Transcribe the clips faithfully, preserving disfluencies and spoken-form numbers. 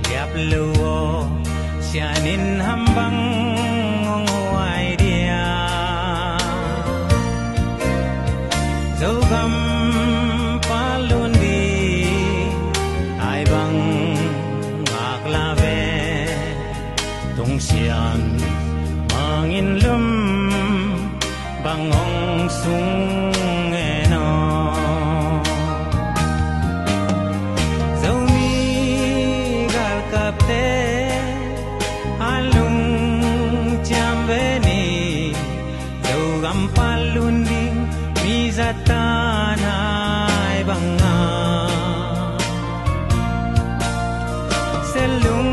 Liap lo aw, sian in ham bang hong huai dia? Zogam palun di ai bang ngak la ve. Tung sian mangin lum bang hong sung e naw? Zomi galkapte a lungciam ve ni, Zogam palun ding mi zatan ai banga. Sia lung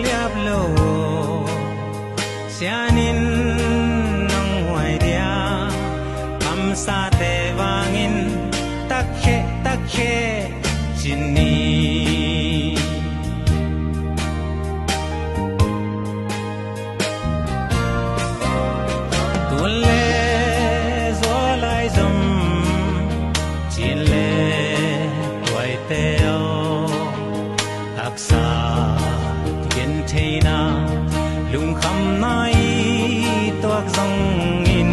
liap lo aw, sian in hong huai dia? Kamsate vangin takkhe takkhe ci ni. Tun le zual ai zom, cin le tuaite aw, haksa gentheihna lungkhamna i tuak zongin,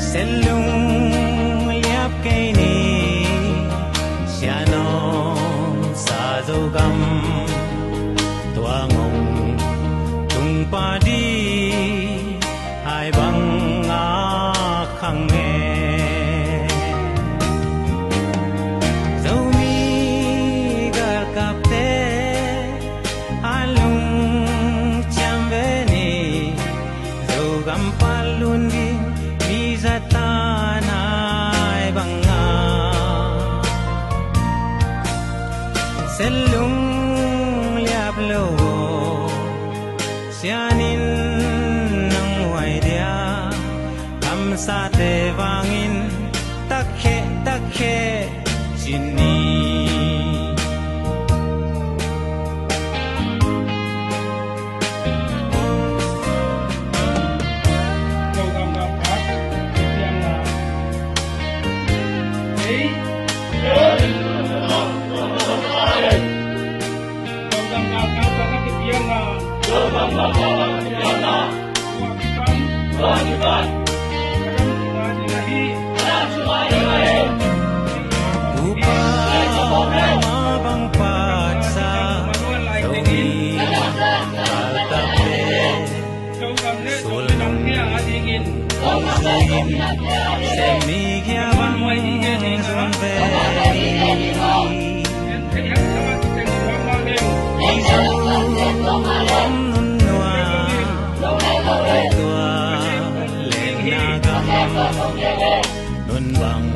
sia lung liap kei ni. Sia nawngsa Zogam tuang hong tung pah di ai banga khang e? Zomi galkapte a lungciam ve ni, Zogam palun ding mi zatan ai banga. Sia lung liap lo aw, sian in hong huai dia? Kamsate vangin takkhe takkhe ci ni. Upa ma bang patsa Zomi galkapte, sulnung suin semi kia bang zun ve. Izu om nun nua, tua lenna gam nun bang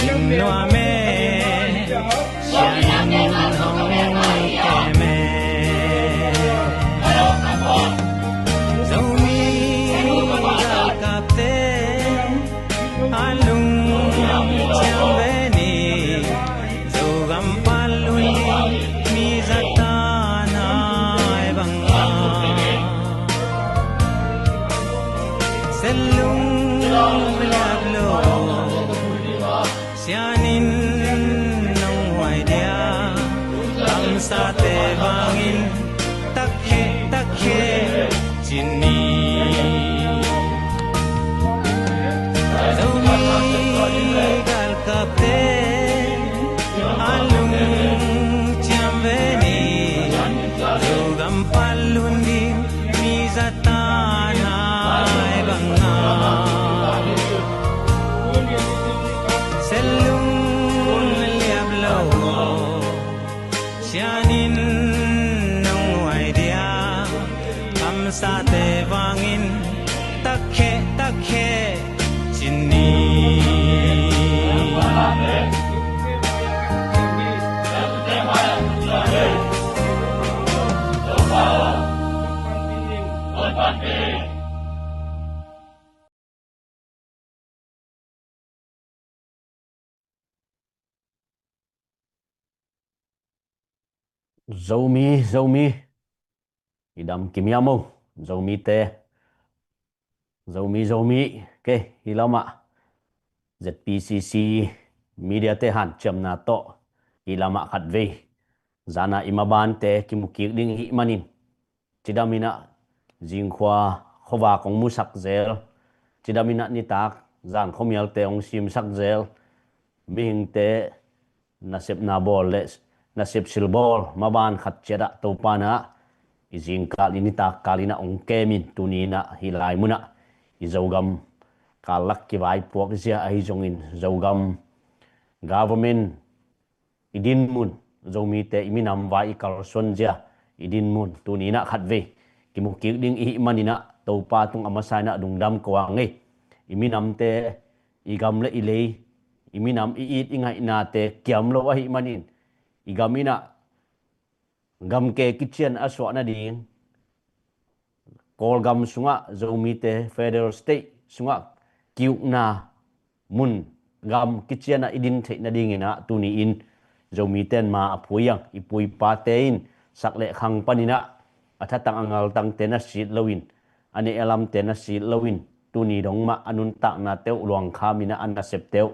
in nua me, sian in hong kem e? Zomi galkapte a lungciam ve ni, Zogam palun ding mi zatan ai banga. Sia lung liap lo aw, sian in hong huai dia? Kamsate vangin takkhe takkhe ci ni. Zomi galkapte a lungciam ve ni, Zogam palun ding mi zatan ai banga. Sia lung liap lo aw, sian in hong huai dia? Kamsate vangin takkhe takkhe ci ni. Zomi, Zomi, i dam kim hiam o, Zomite, Zomi, Zomi, kei hi lamah Z P C C media te hanciamna tawh i lamah khatvei zana i mabante kimukik ding i hih manin, cidam inah zingkhua khuavak hong musak zel, cidam inah nitak zan khuamialte hong simsak zel, mihingte nasepna bawl le nasep silbawl maban khat ciatah Topa inah i zingkal i nitak kal inah hong kemin, tuni inah hih lai munah i Zogam kallak kivaipuak zia ahi zongin, Zogam government i dinmun, Zomite i minam vai i kalsuan zia i dinmun tuni inah khatvei kimukik ding i hih maninah Topa tung a masa inah lungdam ko a ngei. I minamte, i gam le i lei, i minam i it i ngaihnate kiam lo ahih manin, i gam inah gamke kician a suah nading, Kawlgam sungah Zomite federal state sungah kiukna mun gam kicianah i din theih nadinginah tuni-in Zomite in ma a phuai ang. I puipate in sak le khang paninah a thatang a ngaltangte na sit loin, a neh a lamte na sit loin, tuni dong mah a nuntaknate uh luangkhaminah a nasepte uh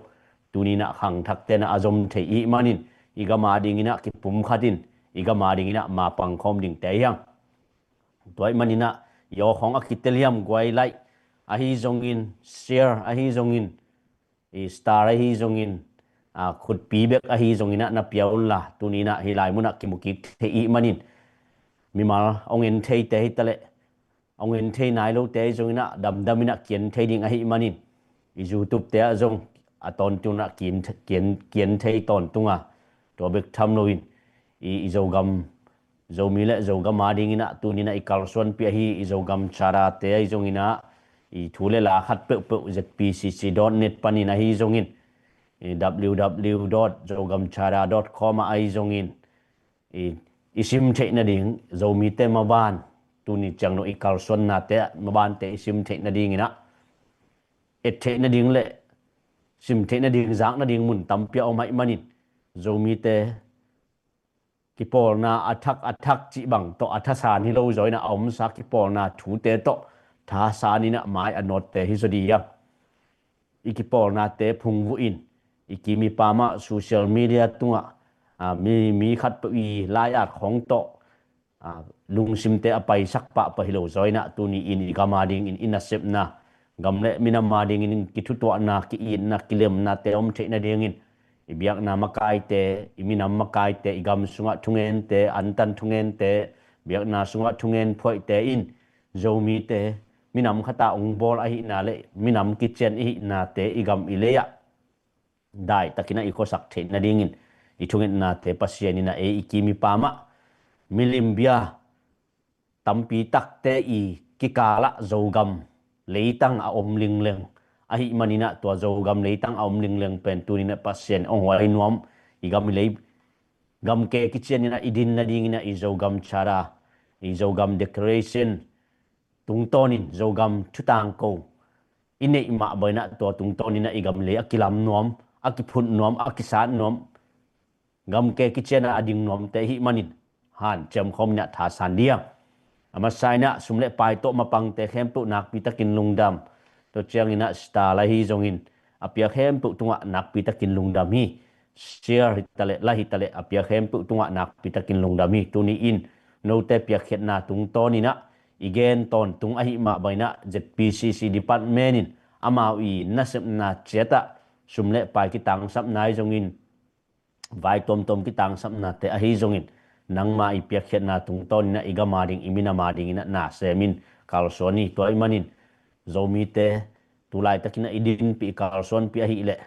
tuni inah khangthakte inah a zom theih i hih manin, i gam a dinginah kipumkhat in, i gam a dinginah ma pangkhawm dingte hi ang. Tua ahih maninah i awkhawng a kitel hiam guai like ahi zongin, share ahi zongin, i star ahi zongin, a, khutpi bek ahi zonginah na pia unla, tuni inah hih lai munah kimukik thei i hih manin, mimal hong en theite hi taleh, hong en thei nai lote ahi zonginah damdam inah kian thei ding ahih manin, i YouTube te ah zong a tawntunah kian, kian, kian thei tawntunga, tua bek tham loin i, i Zogam, Zomi le Zogam a dinginah tuni inah i kalsuanpih ahi i Zogam Charter te ahi zonginah i thu le la khat peuhpeuh Z P C C dot net panin ahi zongin, i W W W dot zogam charter dot com ah ahi zongin i, i sim theih nading, Zomite maban, tuni ciang lo i kalsuannate ah mabante i sim theih nadinginah et theih nading le sim theih nading, zak nading mun tampi a om ahih manin, Zomite kipawlna a thak a thak cih bang tawh a thasan hi lo zaw inah a omsa kipawlna thute tawh thasan inah mai a nawtte hi zaw dih hiam. I kipawlnate phungvuh in, i kim i pam ah social media tungah, a, mi, mi khatpeuh i lai-at khawng tawh, a, lungsimte a paisak pahpah hi lo zaw inah tuni-in i gam a dingin i nasepna, gam le minam a dingin kithutuahna, ki-itna, kilemnate om theih nadingin i biakna makaite, i minam makaite, i gam sungah thungente, antan thungente, biakna sungah thungen phuaihte in Zomite minam khata hong bawl ahihna le minam kician i hihnate i gam i lei-ah daitakinah i khuasak theih nadingin i thungetnate Pasian inah ei i kim i pam ah milim bia tampi takte i kikalah Zogam leitang a om lingleng ahih maninah tua Zogam leitang a om lingleng pen tuninah Pasian hong huai nuam, i gam i lei gamke kicianinah i din nadinginah i Zogam Charter, i Zogam Declaration tungtawnin Zogam thutangko i neih mah bang inah tua tungtawninah i gam lei a kilam nuam, a kiphut nuam, a kisat nuam, gamke kiciana a ding nuamte i hih manin hanciam khawm inah thasan dih hiam. A masa inah sum le pai tawh mapangte khempeuh nakpitakin lungdam. Tua cianginah star la hi zongin a pia khempeuh tungah nakpitakin lungdam hi. Share hitaleh, like hitaleh, a pia khempeuh tungah nakpitakin lungdam hi. Tuni-in note piakkhiatna tungtawninah i gen tawntung ahih mah bang inah Z P C C department in amau i nasepna ciatah sum le pai kitangsapna ahi zongin, vai tuamtuam kitangsapnate ahi zongin, nangma i piakkhiatna tungtawninah i gam a ding, i minam a dinginah na semin kalsuan hi. Tua ahih manin Zomite tulaitakinah i dinpih, i kalsuanpih ahih leh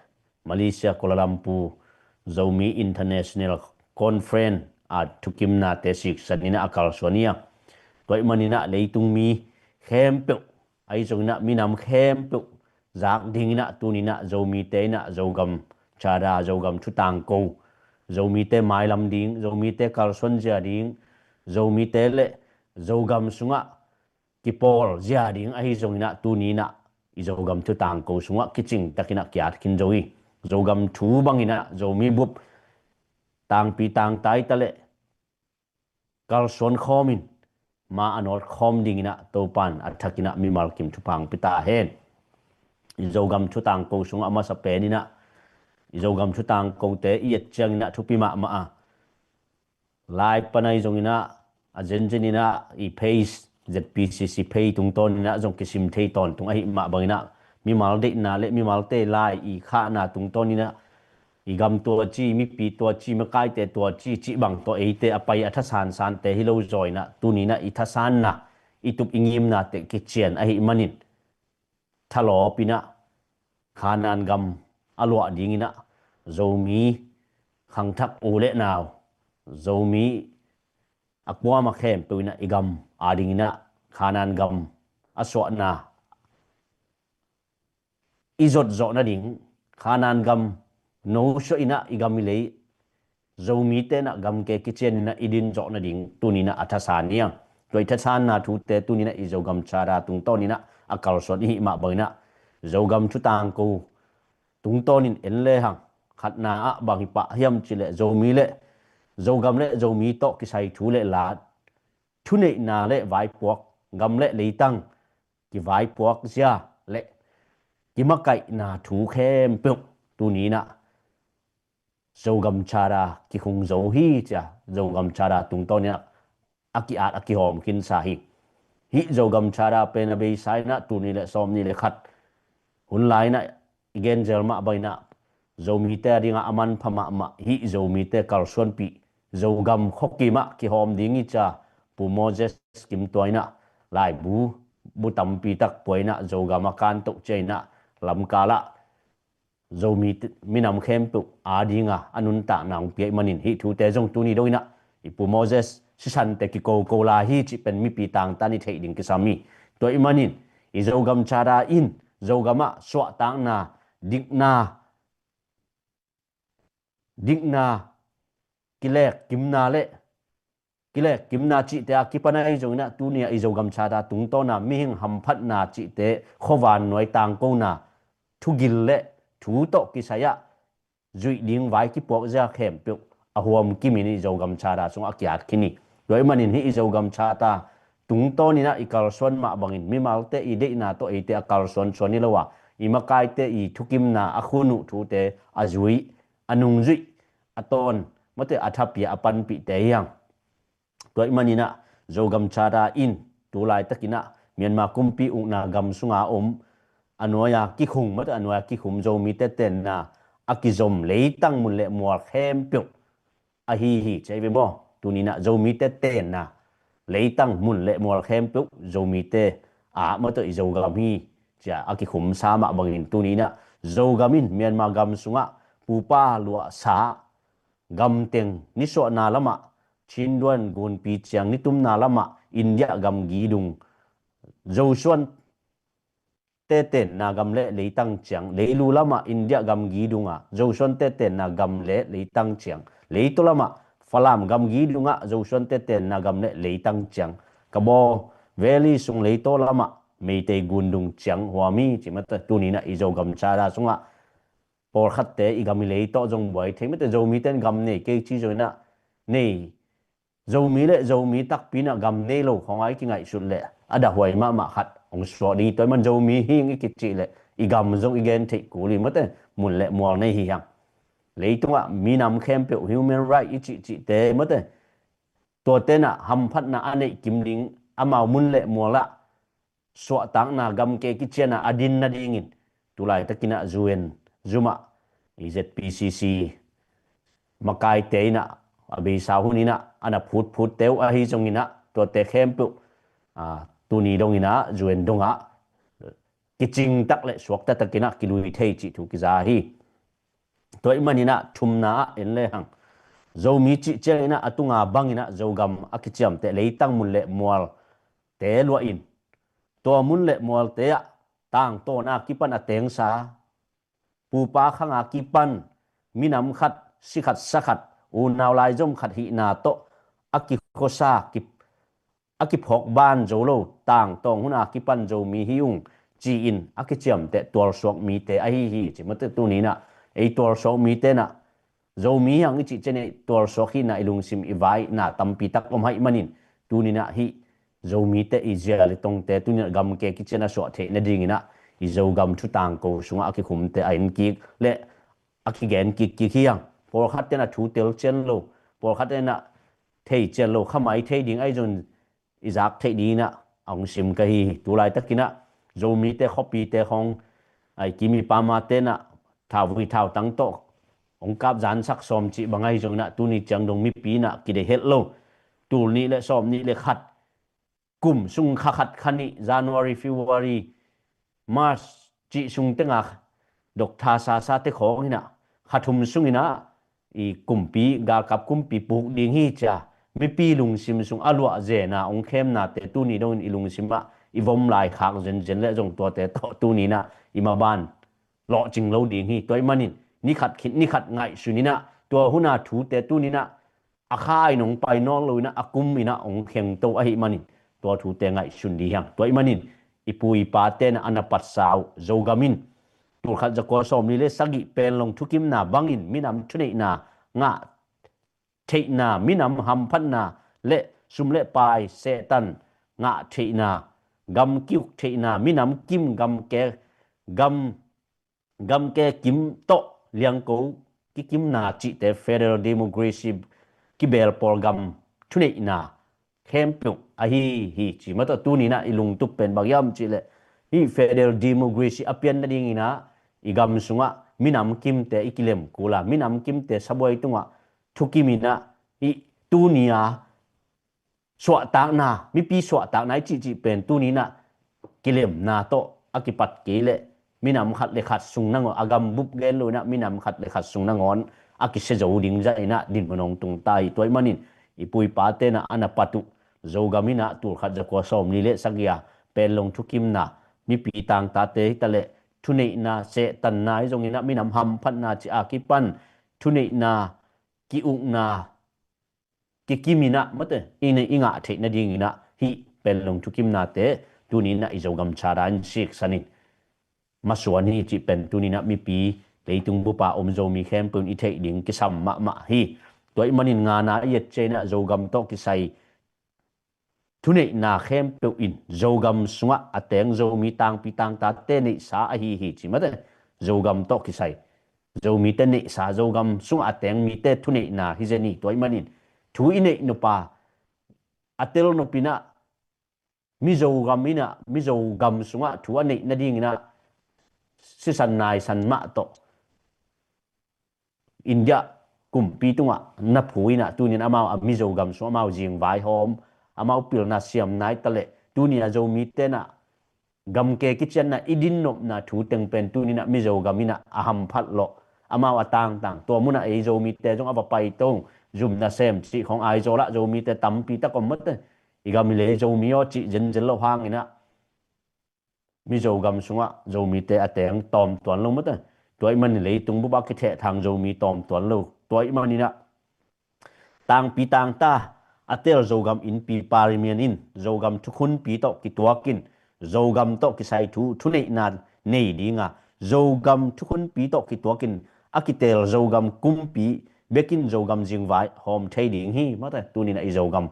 Malaysia, Kuala Lumpur Zomi International Conference a thukimnate siksaninah a kalsuan hi a. Tua ahih maninah leitung mi khempeuh ahi zonginah minam khempeuh zak dinginah tuninah Zomite inah Zogam Charter, Zogam thutangko, Zomite mailam ding, Zomite kalsuan zia ding, Zomite le Zogam sungah kipawl zia ding ahi zonginah tuninah i Zogam thutangko sungah kicingtakinah ki-at khin zo hi. Zogam thu banginah Zomi bup tangpi tangtai taleh kalsuan khawmin ma a nawt khawm dinginah Topan a thakinah mimal kim thupha hong pia ta hen. I Zogam thutangko sungah a masa peninah i Zogam thutangkote i et cianginah thupi mahmah a, lai panai zonginah a zenzeninah i page, Z P C C page tungtawninah zong kisim thei tawntung ahih mah banginah mimal deihna le mimalte lai i khahna tungtawninah i gam tuaci, mipi tuaci, makaite tuaci cih bang tawh eite a pai a thasansante hi lo zaw inah tuninah i thasanna, i tup i ngimnate kician ahih manin thalawpinah Khanaan gam a luah dinginah Zomi khangthak u le nau, Zomi a kuama khempeuh inah i gam adinginah Khanaan gam a suahna i zot zawh nading, Khanaan gam nosuah inah i gam i lei Zomite inah gamke kicianinah i din zawh nading tuninah a thasan hiang. Tua i thasanna thute tuninah i Zogam Charter tungtawninah a kalsuan ihih mah banginah Zogam thutangko tungtawnin en lehang khatna ah bang hi pah hiam cileh Zomi le Zogam le Zomi tawh kisai thu le la, thuneihna le vaipuak, gam le leitang kivaipuak zia le kimakaihna thu khempeuh tuninah Zogam Charter kikhung zo hi cia, Zogam Charter tungtawninah a ki-at a kihawm khinsa hi. Hih Zogam Charter pen a beisa inah tul nih le sawm nih le khat hun lai inah i genzel mah banginah Zomite adingah a manpha mahmah hih Zomite kalsuanpih Zogam khuakim ah kihawm ding hi cia Pu Moses Kim Tuai inah laibu bu tampi tak pua inah Zogam a kantoh cia inah lamkal ah Zomi minam khempeuh adinga a nuntakna hong pia ih manin hih thute zong tuni donginah i Pu Moses sisante kikoko lai hi cih pen mipi tangtan i theih ding kisam hi. Tua ih manin i Zogam Charter in Zogam ah suahtakna, dikna, dikna, kilek kimna le kilek kimna cihte a kipan ahi zonginah tuni ah i Zogam Charter tungtawna mihing hamphatna cihte khuavan nuai tangkona thugil le thu tawh kisai ah zuih ding vai kipuak zia khempeuh a huam kimin i Zogam Charter sungah a kiat khin hi. Tua ih manin hih i Zogam Charter tungtawninah i kalsuan mah bangin mimalte i deihna tawh eite a kalsuan suan hi lo a, i makaite i thukimna a khun uh thute a zuih, a nungzuih, a tawn, mate a thapia a panpihte hiang. Tua ih maninah Zogam Charter in tu laitakinah Myanmar kumpi ukna gam sunga om a nuai-a kikhung, mate a nuai-a kikhum Zomite tenna a kizom leitang mun le mual khempeuh ahi hi, ci hi ve maw? Tuninah Zomite tenna leitang mun le mual khempeuh Zomite a, mate i Zogam hi, cia a kikhumsa mah bangin tuninah Zogam in Myanmar gam sungah pupa luahsa gamteng nisuahna lamah Chinduan gunpi ciang nitumna lamah India gamgi dung Zosuan te tenna gam le leitang ciang, leilu lamah India gamgi dungah Zosuan te tenna gam le leitang ciang, leitaw lamah Falam gamgi dungah Zosuan te tenna gam le leitang ciang, Kabaw Valley sung leitaw lamah Meitei gun dung ciang huam hi, ci mate tuninah i Zogam Charter sungah pawlkhatte i gam i lei tawh zong buai thei, mate Zomite in gam nei kei ci zonginah nei, Zomi le Zomi takpi inah gam nei lo khawng a i kingaihsut leh a dahhuai mahmah khat hong suak ding hi. Tua ih man Zomi hing i kicih leh i gam zong i gen theih kul hi, mate mun le mual nei hi hang. Leitungah minam khempeuh human right i cihcihte, mate tuate inah hamphatna a neih kim ding, amau mun le mual ah suahtakna, gamke kiciana a din nadingin tu laitakinah U N zum ah i Z P C C makaite inah a beisa hun inah a na phutphutte uh ahi zonginah tuate khempeuh tuni donginah U N dongah kicingtak le suakta takinah kilui thei cih thu kiza hi. Tua ih maninah thumna ah en lehang Zomi cih cianginah a tunga banginah Zogam a kiciamteh leitang mun le mual te luah in tua mun le mualte ah tangtawna kipan a tengsa, pupa khanga kipan minam khat, si khat, sa khat, unau laizom khat hihna tawh a kikhuasa, a kiphawk ban zo lo tangtawng huna kipan Zomi hi ung ci-in a kiciamteh tualsuak mite ahi hi, ci mate tuninah ei tualsuak mite inah Zomi hang i cih cian i tualsuak hihna i lungsim i vaina tampi tak om haih manin tuninah hih Zomite i zia le tongte tuninah gamke kician a suah theih nadinginah i Zogam thutangko sungah a kikhumte a enkik le a kigen kikkik hi hang. Pawlkhat ten a thu tel cian lo, pawlkhat ten a thei cian lo, khamai thei ding ahi zong i zak theih dingin ah a hong sim ka hi hi. Tulaitakin ah Zomite khuapite khawng ai kimi pama ten ah thauvui thautang tawh hong kap zansak sawm cih bang ahi zongin ah tuni ciang dong mipi in ah kideih het lo. Tul nih le sawm nih le khat kum sung kha khat kha nih, January, February, March cih sung tengah Doctor Sasa te khawng in ah kha thum sungin ah i kumpi, galkap kumpi puk ding hi cia mipi lungsim sung a luah zena hong khemnate tuni dongin i lungsim ah i vom lai khak zenzen le zong tuate tawh tuni in ah i maban lawhcing lo ding hi. Tua ih manin ni khat khit ni khat ngaihsun in ah tua hun a thute tuni in ah a khai nong pai nawn lo in ah a kum in ah hong khengto ahih manin tua thute ngaihsun dih hiang. Tua ih manin i pu i pate in ah a na patsa uh Zogam in tulkhat zakua sawmli le sagih Panglong thukimna bangin minam thuneihna ngah theihna, minam hamphatna le sum le pai Satan ngah theihna, gam kiuk theihna, minam kim gam ke, gam gamke kim tawh liangko kikimna cihte federal democracy kibelpawl gam thuneihna khempeuh ahi hi. Ci matawh tuni in ah i lungtup pen bang hiam cihleh hih federal democracy a pian nadingin ah i gam sungah minam kimte i kilem kul a, minam kimte sabuai tungah thukim in ah hih tuni a suahtakna, mipi suahtakna i cihcih pen tuni in ah kilemna tawh a kipat kei leh minam khat le khat sung nangawn a gambup gen lo in ah minam khat le khat sung nangawn a kisia zo ding zah in ah dinmun hong tung ta hi. Tua ih manin i pu i pate in ah a na pat uh Zogam in ah tulkhat zakua sawmli le sagih a Panglong thukimna mipi tangtate hi ta leh thuneihna, sehtanna hi zongin ah minam hamphatna cih a kipan thuneihna, ki-ukna kikim in ah mate i ngah theih nadingin ah hih Panglong thukimnate tuni in ah i Zogam Charter in siksan in masuan hi cih pen tuni in ah mipi leitung bup a om Zomi khempeuh in i theih ding kisam mahmah hi. Tua ih manin ngana i et ciang in ah Zogam tawh kisai thuneihna khempeuh in Zogam sungah a teng Zomi tangpi tangtate neihsa ahi hi. Ci mate Zogam tawh kisai Zomite neihsa, Zogam sungah a teng mite thuneihna hi zen hi. Tua ih manin thu i neih nop a a tel nop in ah Mizogam in ah Mizogam sungah thu a neih nadingin ah sisan naisan mah tawh India kumpi tungah na phu in ah tuni in amau a Mizogam sung amau zingvai hawm, amau pilna siamna hi ta leh tuni a Zomite in ah gamke kicianna i dinnopna thu teng pen tuni in ah Mizogam in ah a hamphat lawh. Amau a tangtang tua munah ei Zomite zong a va paito, zum nasem cih khawng Aizawl ah Zomite tampi tak om mate. I gam i lei Zomi aw cih zenzen loh hangin ah Mizogam sungah Zomite a teng tawm tuan lo mate. Tua ih manin leitung bup a kithehthang Zomi tawm tuan lo. Tua ih manin ah tangpi tangta a tel Zogam innpi parliament in Zogam thukhunpi tawh kituakin Zogam tawh kisai thu thuneihna nei dinga Zogam thukhunpi tawh kituakin a kitel Zogam kumpi bekin Zogam zingvai hawm thei ding hi. Mate tuni in ah i Zogam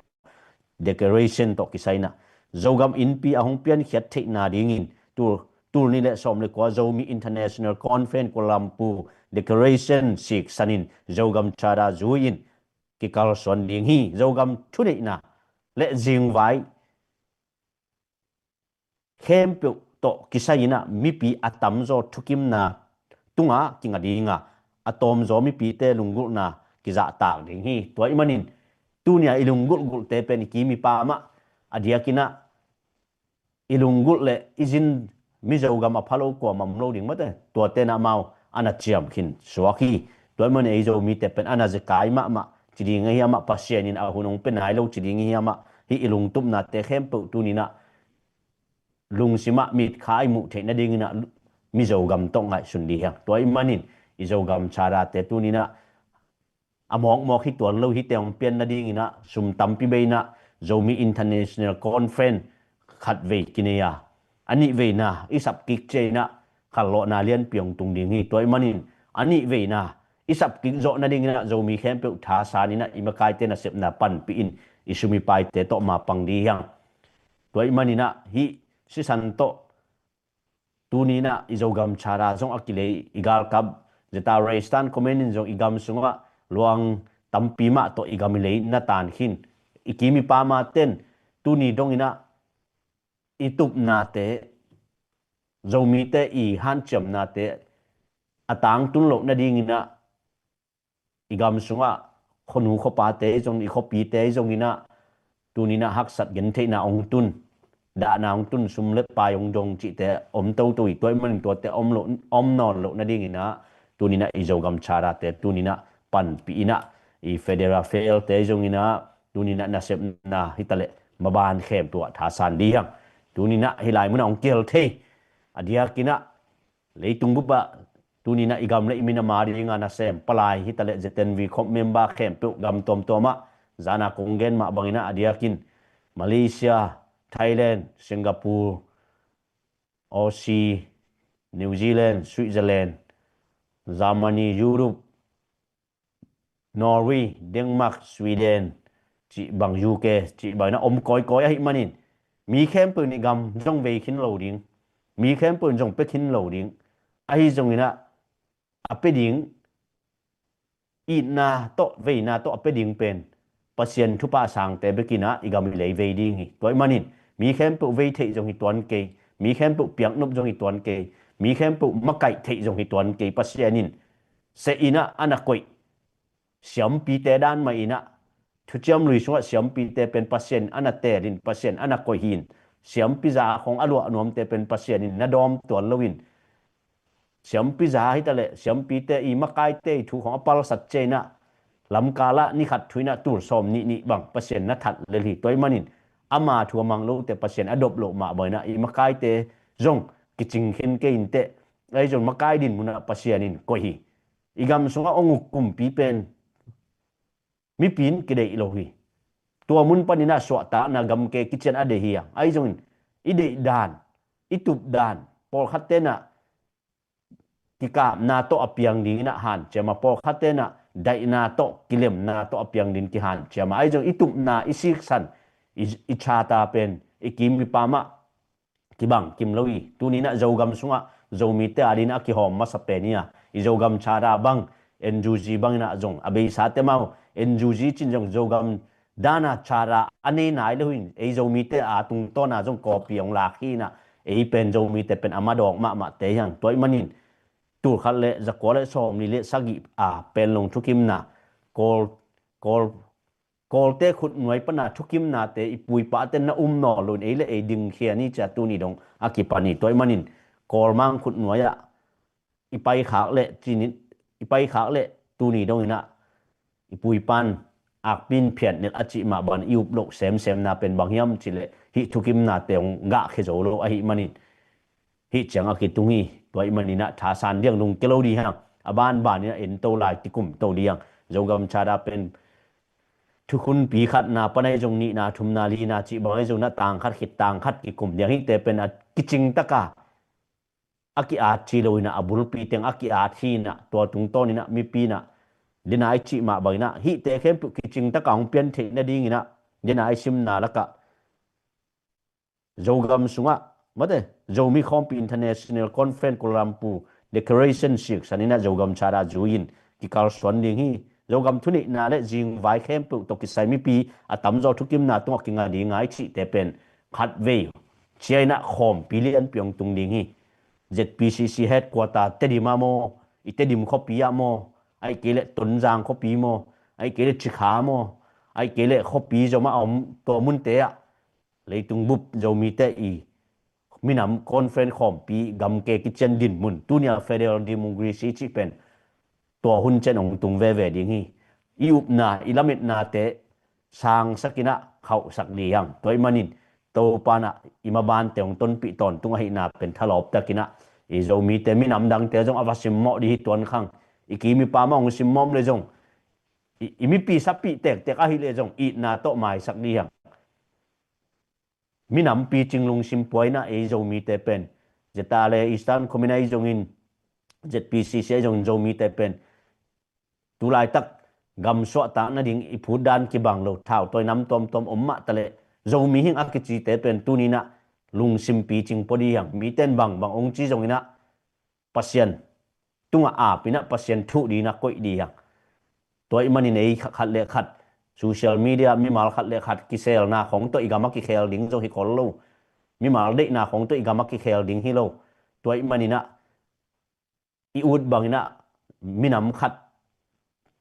declaration tawh kisai in ah Zogam innpi a hong piankhiat theihna dingin tul, tul nih le sawm le kua Zomi International Conference Kuala Lumpur declaration siksan in Zogam Charter zui in kikalsuan ding hi. Zogam thuneihna le zingvai khempeuh tawh kisai in ah mipi a tamzaw thukimna tungah kinga dinga a tawmzaw mipite lunggulhna kizahtak ding hi. Tua ih manin tuni a i lunggulhgulhte pen i kim i pam ah a diakin ah i lunggulh le i zin Mizogam a pha lo kuamah om lo ding mate. Tuate in ah amau a na ciam khin suak hi. Tua ih manin ei Zomite pen a na zekai mahmah ci ding ahi amah, Pasian in a hun hong pia nai lo ci ding ahi amah. Hih i lungtupnate khempeuh tuni in ah lungsim ah mitkha i muh theih nadingin ah Mizogam tawh ngaihsun dih hiang. Tua ih manin i Zogam Charter-te tuni in ah a mawkmawk hi tuan lo, hihte hong pian nadingin ah sum tampi bei in ah Zomi International Conference khat vei kinei a, a nih veina i sap kik ciang in ah khanlawhna lianpi hong tung ding hi. Tua ih manin a nih veina i sap kik zawh nadingin ah Zomi khempeuh thasan in ah i makaite nasepna panpih in i sum i paite tawh mapang dih hiang. Tua ih manin ah hih sisan tawh tuni in ah i Zogam Charter zong a kilei, i galkap Zeta Reistan comment in zong i gam sungah luang tampi mah tawh i gam i lei na tan khin. I kim i pam a ten tuni dong inah i tupnate, Zomite i hanciamnate a tangtun loh nading inah i gam sungah khuanu khuapate zong, i khuapite zong inah tuni inah haksat gentheihna hong tun, dahna hong tun, sum le pai hong dong cihte om toto i tuai manin tuate om loh, om nawn loh nading inah tuni inah i Zogam charate tuni inah panpih inah i federal fail te zong inah tuni inah nasepna hitaleh maban khempeuh ah thasan dih hang. Tuni inah hih lai munah hong kihel thei a diak inah leitung bup ah tuni inah i gam le i minam a dinga nasem palai hitaleh Z N V khop member khempeuh gam tuamtuam ah zana kong gen mah bang inah a diakin Malaysia, Thailand, Singapore, Aussie, New Zealand, Switzerland, Germany, Europe, Norway, Denmark, Sweden cih bang, U K cih bang inah om kawikawi ahih manin mi khempeuh in i gam zong vei khin lo ding, mi khempeuh in zong pia khin lo ding. Ahi zong inah a pia ding, itna tawh veina tawh a pia ding pen Pasian thupha sangte bek inah i gam i lei vei ding hi. Tuai manin mi khempeuh vei theih zong hi tuan kei, mi khempeuh piaknop zong hi tuan kei, mi khempeuh makaih theih zong hi tuan kei. Pasian in seh inah a na koih siampite dan mah inah thuciam lui sungah siampite pen Pasian a na teelin, Pasian a na koih hin, siampi za a khong a luah nuamte pen Pasian in na dawm tuan loin siampi za hitaleh siampite i makaite i thu khong a palsat ciah inah lamkalah ni khat thu inah tul sawm nih nih bang Pasian na that lel hi. Tuai manin ama thu a mang lote Pasian a dop loh mah bang inah i makaite zong kicing khin kei inteh, ahi zong makai din munah Pasian in koih hi. I gam sungah hong uk kumpi pen mipi in kideih lo hi. Tua mun pan inah suahtakna gamke kician a deih hi a, ahi zongin i deih dan, i tup dan, pawlkhat tenah kikapna tawh a piang ding inah hanciam a, pawlkhat tenah daihna tawh, kilemna tawh a piang ding kihanciam a, ahi zong i tupna, i siksan, i, i chata pen i kim i pam ah kibang kim lo hi. Tuni inah Zogam sungah Zomite a dinah a kihawm masa pen hi a, i Zogam chata bang, N U G bang inah zong a beisa te mau, N U G cin zong Zogam dana chata a nei nai lo hin, ei Zomite a tungtawna zong kawpi hong lak hi inah ei pen Zomite pen a madawk mahmahte hi hang. Tuai manin tul khat le zakua le sawm nih le sagih a Panglong thukimna Kawl, Kawl Kawlte khutnuai pana thukimnate i pu i pate na um nawn loin ei le ei dingkhia ni cia tuni dong a kipan hi. Tuai manin Kawlmang khutnuai ah i paikhak le cinin, i paikhak le tuni dong inah i pu i pan akpin phiat nilh a cih mah bang i up loh semsemna pen bang hiam cih leh hih thukimnate hong gahkhia zo lo ahih manin hih ciang a kitung hi. Tuai manin ah thasan diang lungkia lo dih hang, a banban inah en to lai, kikum to dih hang. Zogam chata pen thukhunpi khatna pan ahi zong nihna, thumna, lina cih bang ahi zong na tangkhat khit tangkhat kikum diang. Hihte pen a kicing taka a ki-at ci lo inah a bulpi teng a ki-at hi inah tua tungtawn inah mipi inah dena i cih mah bang inah hihte khempeuh kicing taka hong pian theih nading inah dena i simna lakah Zogam sungah mate, Zomi Khawmpi International Conference Kuala Lumpur Declaration siksan inah Zogam chata zui-in kikalsuan ding hi. Zogam thuneihna le zingvai khempeuh tawh kisai mipi a tamzaw thukimna tungah kinga ding a i cihte pen khatvei cia inah khawmpi lianpi hong tung ding hi. Z P C C headquarter Tedim ah maw, i Tedim khuapi ah maw, ahih kei leh Tonzang khuapi maw, ahih kei leh Cikha maw, ahih kei leh khuapi zomah a om tua munte ah leitung bup Zomite i minam conference khawmpi gamke kician dinmun, tunia federal democracy cih pen tua hun cian hong tung veve ding hi. I upna, i lametnate sangsak inah khauhsak dih hang. Tuai manin Topa inah i mabante hong tonpih tawntung ahihna pen thalawptak inah i Zomite minam dangte zong a va simmawh dih hi tuan khang. I kim i pam ah hong simmawh om le zong i, i mipi sapih tektek ahih leh zong itna tawh maisak dih hang. Minam picing lungsim pua inah ei Zomite pen, Zeta le Eastern Command ahi zongin, Z P C C ahi zongin Zomite pen tulaitak gam suahtak nading i phutdan kibang lo, thautawi nam tuamtuam om mah taleh Zomi hing a kicite pen tuni inah lungsim picing pua dih hang. Mite in bangbang hong ci zong inah Pasian tungah ap inah Pasian thuh ding inah koih ding hi hang. Tua ahih manin ei khat le khat social media mimal khat le khat kiselna khong tawh i gam a kikhel ding zong hi khol lo. Mimal deihna khong tawh i gam a kikhel ding hi lo. Tua ahih manin ah i ut bangin ah minam khat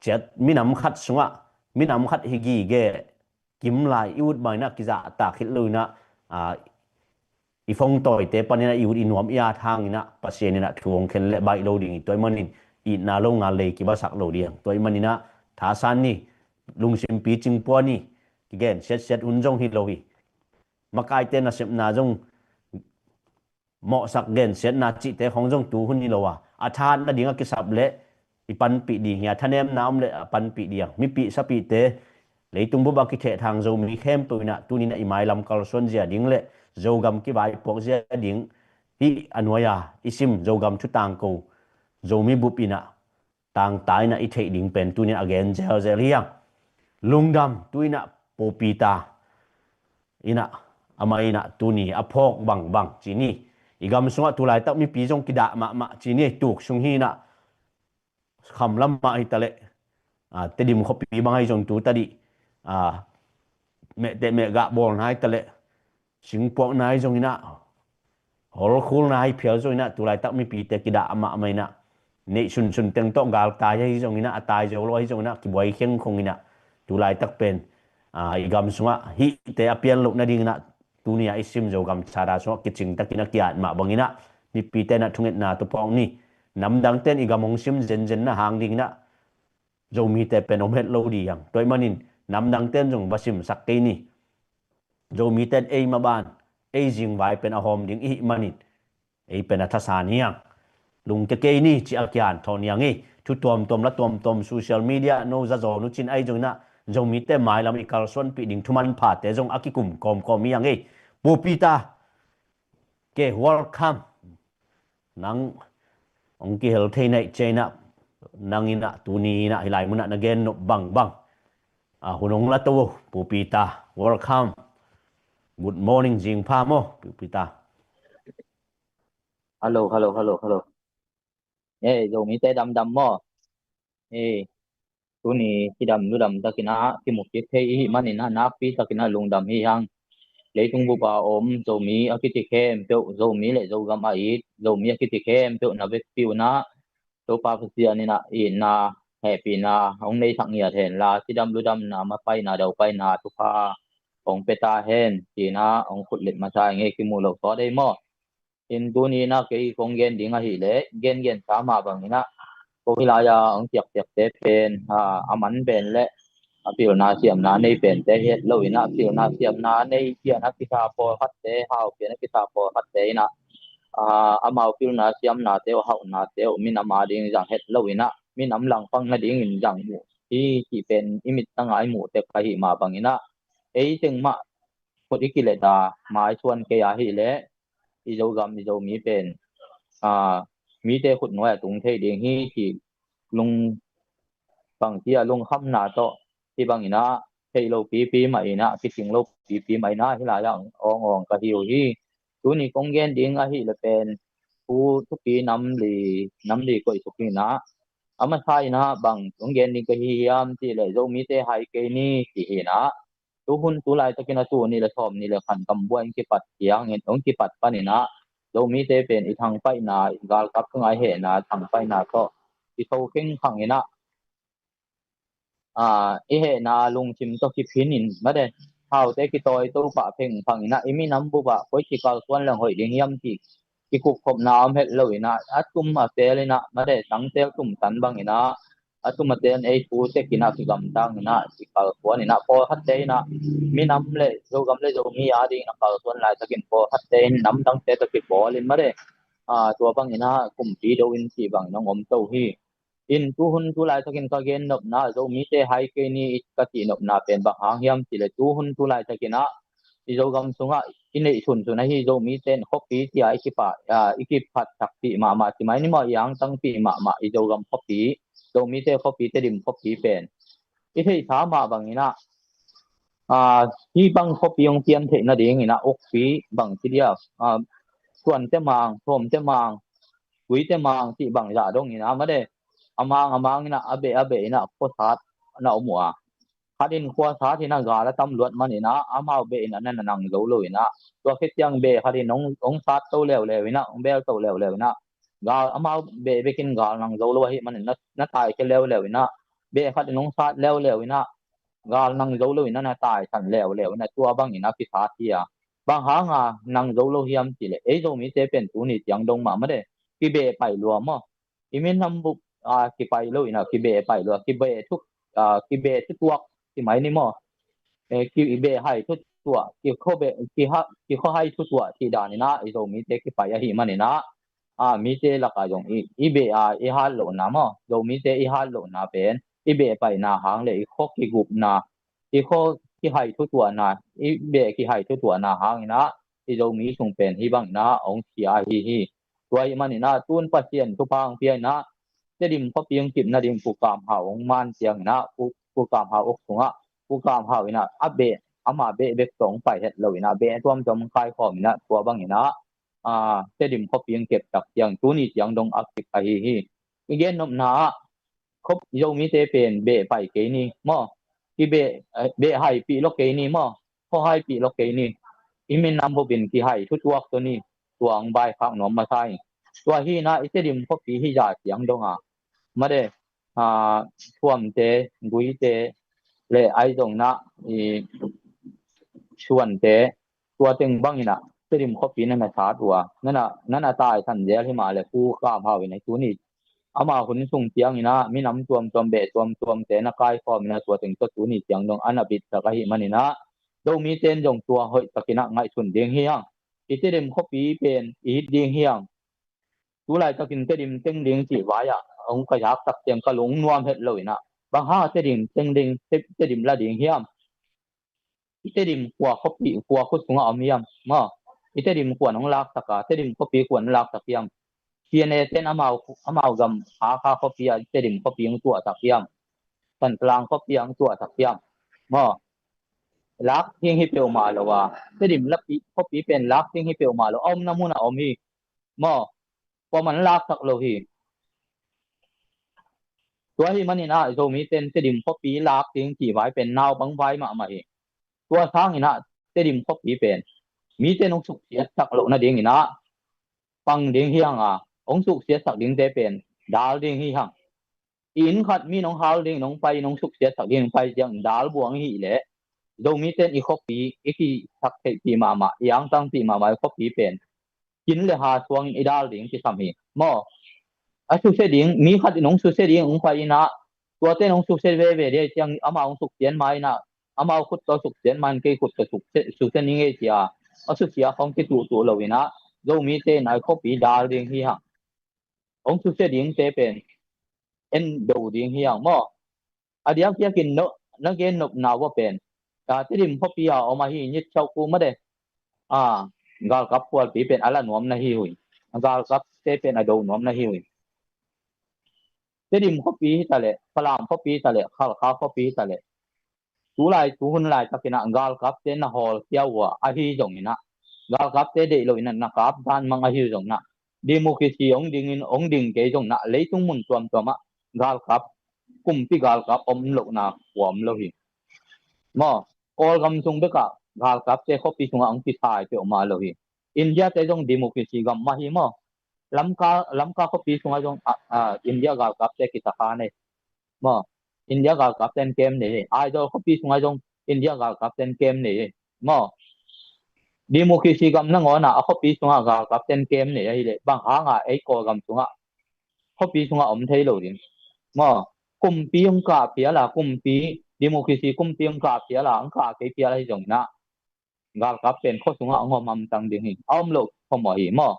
ciat, minam khat sungah minam khat hi gige kim lai i ut bangin ah kizahtak khit lo inah, ah, i fongtawite panin ah i ut i nuam i at hangin ah Pasian inah thu hong khen le baih lo ding hi. Tua ahih manin itna lo ngal lei kibasak lo ding hi hang. Tua ahih manin ah thasan ni, lungsim picing pua ni, kigen siatsiat hun zong hi lo hi. Makaite nasepna zong mawhsak gensiatna cihte khong zong tu hun hi lo a, a thahatna ding a kisap leh i panpih ding hi a, thanemna om leh a panpih ding. Mipih sapihte, leitung bup a kithehthang Zomi khempeuh inah tuni inah i mailam kalsuan zia ding leh Zogam kivaipuak zia ding hih a nuai a i sim Zogam thu tangko, Zomi bup inah tangta inah i theih ding pen tuni inah a gen zelzel hi hang. Lungdam, tu inah Pu Peter inah, amah inah tuni a phawk bangbang ci ni. I gam sungah tulaitak mipi zong kidah mahmah ci ni, tuk sung hi inah, kham lam mah hi taleh, ah, Tedim khuapi bang ahi zong tu tadih, ah, mehteh mehgah bawlna hi taleh, singpuakna hi zong inah, holkhulna hi phial zong inah, tulaitak mipite kidah amah amah inah, neih sunsun teng tawh galtai ahi zong inah, a tai zo lo ahi zong inah, kibuai khengkhong inah, tulaitak pen, ah, i gam sungah hihte a pian loh nading inah, tuni a i sim Zogam Charter sungah kicingtakin a ki-at mah bang inah, mipite inah thungetna tawh phawk ni. Namdangte in i gam hong sim zenzenna hang ding inah Zomite pen om het lo ding hi hang. Tua ahih manin namdangte in zong va simsak kei ni. Zomite in ei maban, ei zingvai pen a hawm ding i hih manin ei pen a thasan hi hang. Lungke kei ni ci a kihanthawn hi hang hi. Thu tuamtuam la tuamtuam social media no za zawn uh cin ahi zong inah, Zomite mailam i kalsuanpih ding thu manphate zong a kikum kawmkawm hi hang hi. Pu Peter, ke welcome. Nang hong kihel thei naih ciang inah, nang inah tuni inah hih lai munah na gen nop bangbang, ah, hun hong la to uh, Pu Peter. Welcome. Good morning, zingpha maw, Pu Peter. Hello, hello, hello, hello. Eh, Zomite damdam maw? Eh, tuni kidam ludam takin ah kimu kik thei i hih manin ah nakpi takin ah lungdam hi hang. Leitung bup a om Zomi a kici khempeuh, Zomi le Zogam a it Zomi a kici khempeuh na vekpi un ah Topa Pasian in ah itna hehpihna hong neihsak ngiat hen la, kidam ludamna, mapaina daupaina thupha hong pia ta hen ci-in ah hong khut let masa ing ei, kimu lo sawt ei maw? In tuni in ah kei kong gen ding ahih leh, gengensa mah bangin ah, ko hih lai-a hong ciakciakte pen, a, a man pen le a pilna siamna nei pente hi het lo in ah, pilna siamna nei pian a kisa pawlkhatte, hau pian a kisa pawlkhatte in ah, a, amau pilna siamnate uh, hauhnate uh minam a ding zang het lo in ah, minam langpang nadingin zang uh hi cih pen i mit tangah i muh tek ahih mah bangin ah, ei teng mah khut i kilet a, maisuan kei ahih leh, i Zogam, i Zomi pen, a, mite khut nuai a tung thei ding hi cih lung, bangci a lungkhamna tawh, hih bangin ah theih lo pipi mah in ah, kicing lo pipi mah in ah, hih lai-ah awngawng ka hi uh hi. Tuni kong gen ding ahih leh pen, thu thupi nam li, nam li koih suk in ah, a masa in ah bang kong gen ding ka hi hiam cih leh, Zomite hai kei ni ci hi in ah, tuhun tu laitakin a tul nih le sawm nih le khat gambuai hong kipat ciangin, hong kipat panin ah, Zomite pen i thangpaihna, i galkap tungah i hehna thangpaihna tawh i tho khengkhang in ah, a, i hehna lungsim tawh kiphin in, mate, haute kitawi to pah phengphang in ah, i minam bup ah koi ci kalsuan leng hoih ding hiam cih kikupkhopna om het lo in ah, a tum a teel in ah, mate, tangteel tumtan bang in ah, a tum a teel in ei thu tek in ah, kigamtang in ah, kikalsuan in ah, pawlkhatte in ah, minam le Zogam le Zomi a ding in ah kalsuan laitakin pawlkhatte in namdangte tawh kibawl in, mate, a, tua bang in ah kumpi do in cih bang in hong om to hi. In tuhun tu laitakin ka gen nopna, Zomite hai kei ni ka cih nopna pen bang hang hiam cih leh, tuhun tu laitakin ah i Zogam sungah i neih sunsun ahi Zomite in khuapi cia i kipa, a, i kiphat takpih mahmah, ci mai ni maw, i angtangpih mahmah i Zogam khuapi, Zomite khuapi, Tedim khuapi pen i theihsa mah bangin ah, a, hih bang khuapi hong pian theih nadingin ah ukpi bangci dia, a, Suante Mang, Thawmte Mang, Guite mang cih bangzah dong in ah, mate, a mang a mang in ah, a beh a beh in ah khuasat na om uh a. Khat in khuasat in ah gal a tam luat man in ah, amau beh in ah na nang zo lo in ah, tua khit ciang beh khat in hong, hong sat to leuleu in ah, hong bel to leuleu in ah, gal amau beh bek in gal nang zo lo ahih manin na, na taikhia leuleu in ah, beh khat in hong sat leuleu in ah, gal nang zo lo in ah na taisan leuleu in ah, tua bang in ah kisat hi a. Bang hanga nang zo lo hiam cih leh, ei Zomite pen tuni ciang dong mah, mate, kibeh pai lua maw. I minam bup, a, kipai lo in ah, kibeh pai lua, kibeh thu, a, kibeh thutuak ci mai ni maw. E, kibeh hai thutuak, kikhua beh, kiha, kikhua hai thutuak cih dan in ah i Zomite kipai ahih manin ah, a, mite lakah zong i, i beh a i hat lohna maw, Zomite i hat lohna pen i beh paina hang le i khua kigupna, i khua kihai thutuahna, i beh kihai thutuahna hang in ah i Zomi sung pen hih bang in ah hong sia ahi hi. Tua ahih manin ah tun Pasian thupha hong pia in ah, Tedim khuapi hong kipna ding Pu Kam Hau hong man ciang in ah, Pu, Pu Kam Hau uk sungah, Pu Kam Hau in ah a beh, ama beh bek tawh hong pai het lo in ah, beh tuamtuam hong kaikhawm in ah, tua bang in ah, a, Tedim khuapi hong kep tak ciang tuni ciang dong a kip ahi hi. I gennopna ah, khuap, Zomite pen beh pai kei ni maw. Kibeh, eh, beh haipih lo kei ni maw. Khua haipih lo kei ni. I minam bupin kihai thutuak to ni. Tua hong vaikhak nuam masa hi. Tua hi in ah i Tedim khuapi hih zah ciang dong a, mate, a, Suamte, Guite le ahi zong in ah i Suante, tua teng bang in ah Tedim khuapi na na sat uh a, na na, na na taisan zel hi mah le, Pu Kam Hau in ah tuni ama hun sung ciang in ah minam tuamtuam, beh tuamtuamte na kaikhawm in ah, tua teng tawh tuni ciang dong a na bitsak ahih manin ah, Zomite in zong tua hoih tak in ah ngaihsun ding hi hang. I Tedim khuapi pen i it ding hi hang. Tu laitakin Tedim teng ding cih vai ah hong ka zak tak ciang ka lung nuam het lo in ah, bang hang a Tedim teng ding, Te, Tedim la ding hiam? I Tedim kua khuapi, kua khua sungah om hiam maw. I Tedim kuan hong laksak a, Tedim khuapi kuan hong laksak hiam? P N A ten amau, amau gam Hakha khuapi ah Tedim khuapi hong tuahsak hiam? Thantlang khuapi hong tuahsak hiam maw. Lak ding hi peuhmah lo a, Tedim lapi khuapi pen lak ding hi peuhmah lo, a omna mun ah om hi maw. Kuaman laksak lo hi. Tua ahih manin ah Zomite in Tedim khuapi lak ding cih vai pen naupang vai mahmah hi. Tua sangin ah Tedim khuapi pen mite in hong suksiatsak loh nadingin ah pang ding hi hang a, hong suksiatsak dingte pen dal ding hi hang. I inn khat mi in hong hal ding, in hong pai, in hong suksiatsak ding, in hong pai ciang dal buang i hih leh, Zomite in i khuapi i kisaktheihpih mahmah, i angtangpih mahmah i khuapi pen kin le ha suangin i dal ding kisam hi maw. A susia ding, mi khat in hong susia ding hong pai in ah, tuate in hong susia veve ding ciang, amau hong suksiat ma in ah, amau khut tawh suksiat ma in, kei khut tawh suksiat, susia ning ei ci a, a susia khawng kituhtuh lo in ah, Zomite in ah i khuapi dal ding hi hang. Hong susia dingte pen en do ding hi hang maw. A diakdiakin no, na gennopna uh a pen, a, Tedim khuapi a om ahi Ngit Chau Ku mah de, a, galkap pualpi pen a la nuam na hi uh hi. Galkapte pen a do nuam na hi uh hi. Tedim khuapi hi ta leh, Falam khuapi hi ta leh, Khalkha khuapi hi ta leh, tu lai, tu hun laitakin ah galkapte na hawlkhia uh a, ahi zongin ah, galkapte deih loin ah na kap dan mang ahi zongin ah, democracy hong dingin, hong ding kei zongin ah, leitung mun tuamtuam ah galkap, kumpi galkap om lohna kua om lo hi. Maw, Kawlgam sung bekah galkapte khuapi sungah hong kisai peuhmah lo hi. India te zong democracy gam mah hi maw. Lamka, Lamka khuapi sungah zong, a, a, India galkapte kisakha nei maw. India galkapte in kem nei hi. Aizawl khuapi sungah zong India galkapte in kem nei hi maw. Democracy gam nangawn ah a khuapi sungah galkapte in kem nei ahih leh, bang hangah ei Kawlgam sungah, khuapi sungah om thei lo ding maw. Kumpi hong kah phial a, kumpi, democracy kumpi hong kah phial a, hong kah kei phial ahi zongin ah, galkap pen khua sungah hong om hamtang ding hi, a om loh khuamawh hi maw.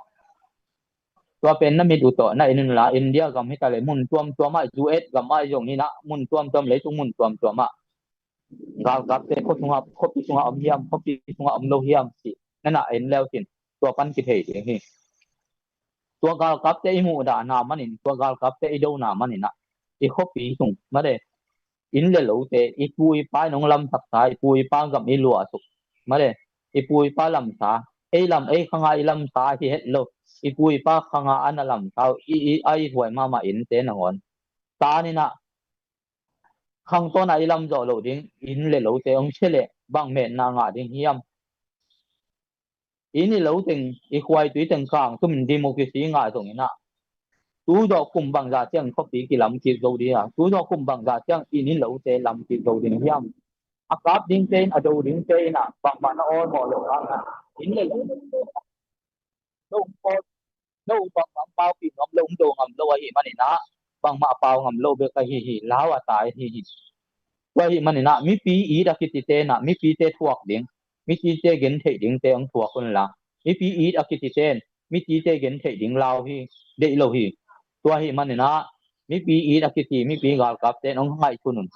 Tua pen na mit uh tawh na en unla, India gam hi ta leh, mun tuamtuam ah, U S gam ah zong hi in ah, mun tuamtuam, leitung mun tuamtuam ah galkapte khua sungah, khuapi sungah om hiam, khuapi sungah om lo hiam cih na na en le uh cin, tua pan kithei ding hi. Tua galkapte i muhdahna manin, tua galkapte i dona manin ah, i khuapi sung mah de, inn le lote, i pu i pa in hong lamsaksa, i pu i pa gam i luahsuk mah de, i pu i pa lamsa, ei lam, ei khanga i lamsa hi het lo. I pu i pa khanga a na lamsa uh, i, i, a i huai mahmah innte nangawn. Tan inah, khang tawnah i lam zawh loh ding, inn le lote hong sia leh, bang metna ngah ding hiam? Inn i lo teng, i khuaitui teng kang tumin democracy ngah zong inah, tu zawh kum bangzah ciang khuapi kilam kik zo ding a, tu zawh kum bangzah ciang inn i lote lam kik zo ding hiam? A kap dingte in, a do dingte inah, bangmah na awlmawh loh hangah, inn le lo, no, no, bangmah pau pih nuam lo, do ngam lo ahih maninah, bangmah pau ngam lo bek ahi hi, lau a tai ahi hi. Tua ahih maninah, mipi it a kitite inah, mipite thuak ding, mipite gentheih dingte hong thuak unla. Mipi it a kitite in, mipite gentheih ding lau hi, deih lo hi. Tua ahih maninah, mipi it a kiti, mipi galkapte in hong ngaihsun un.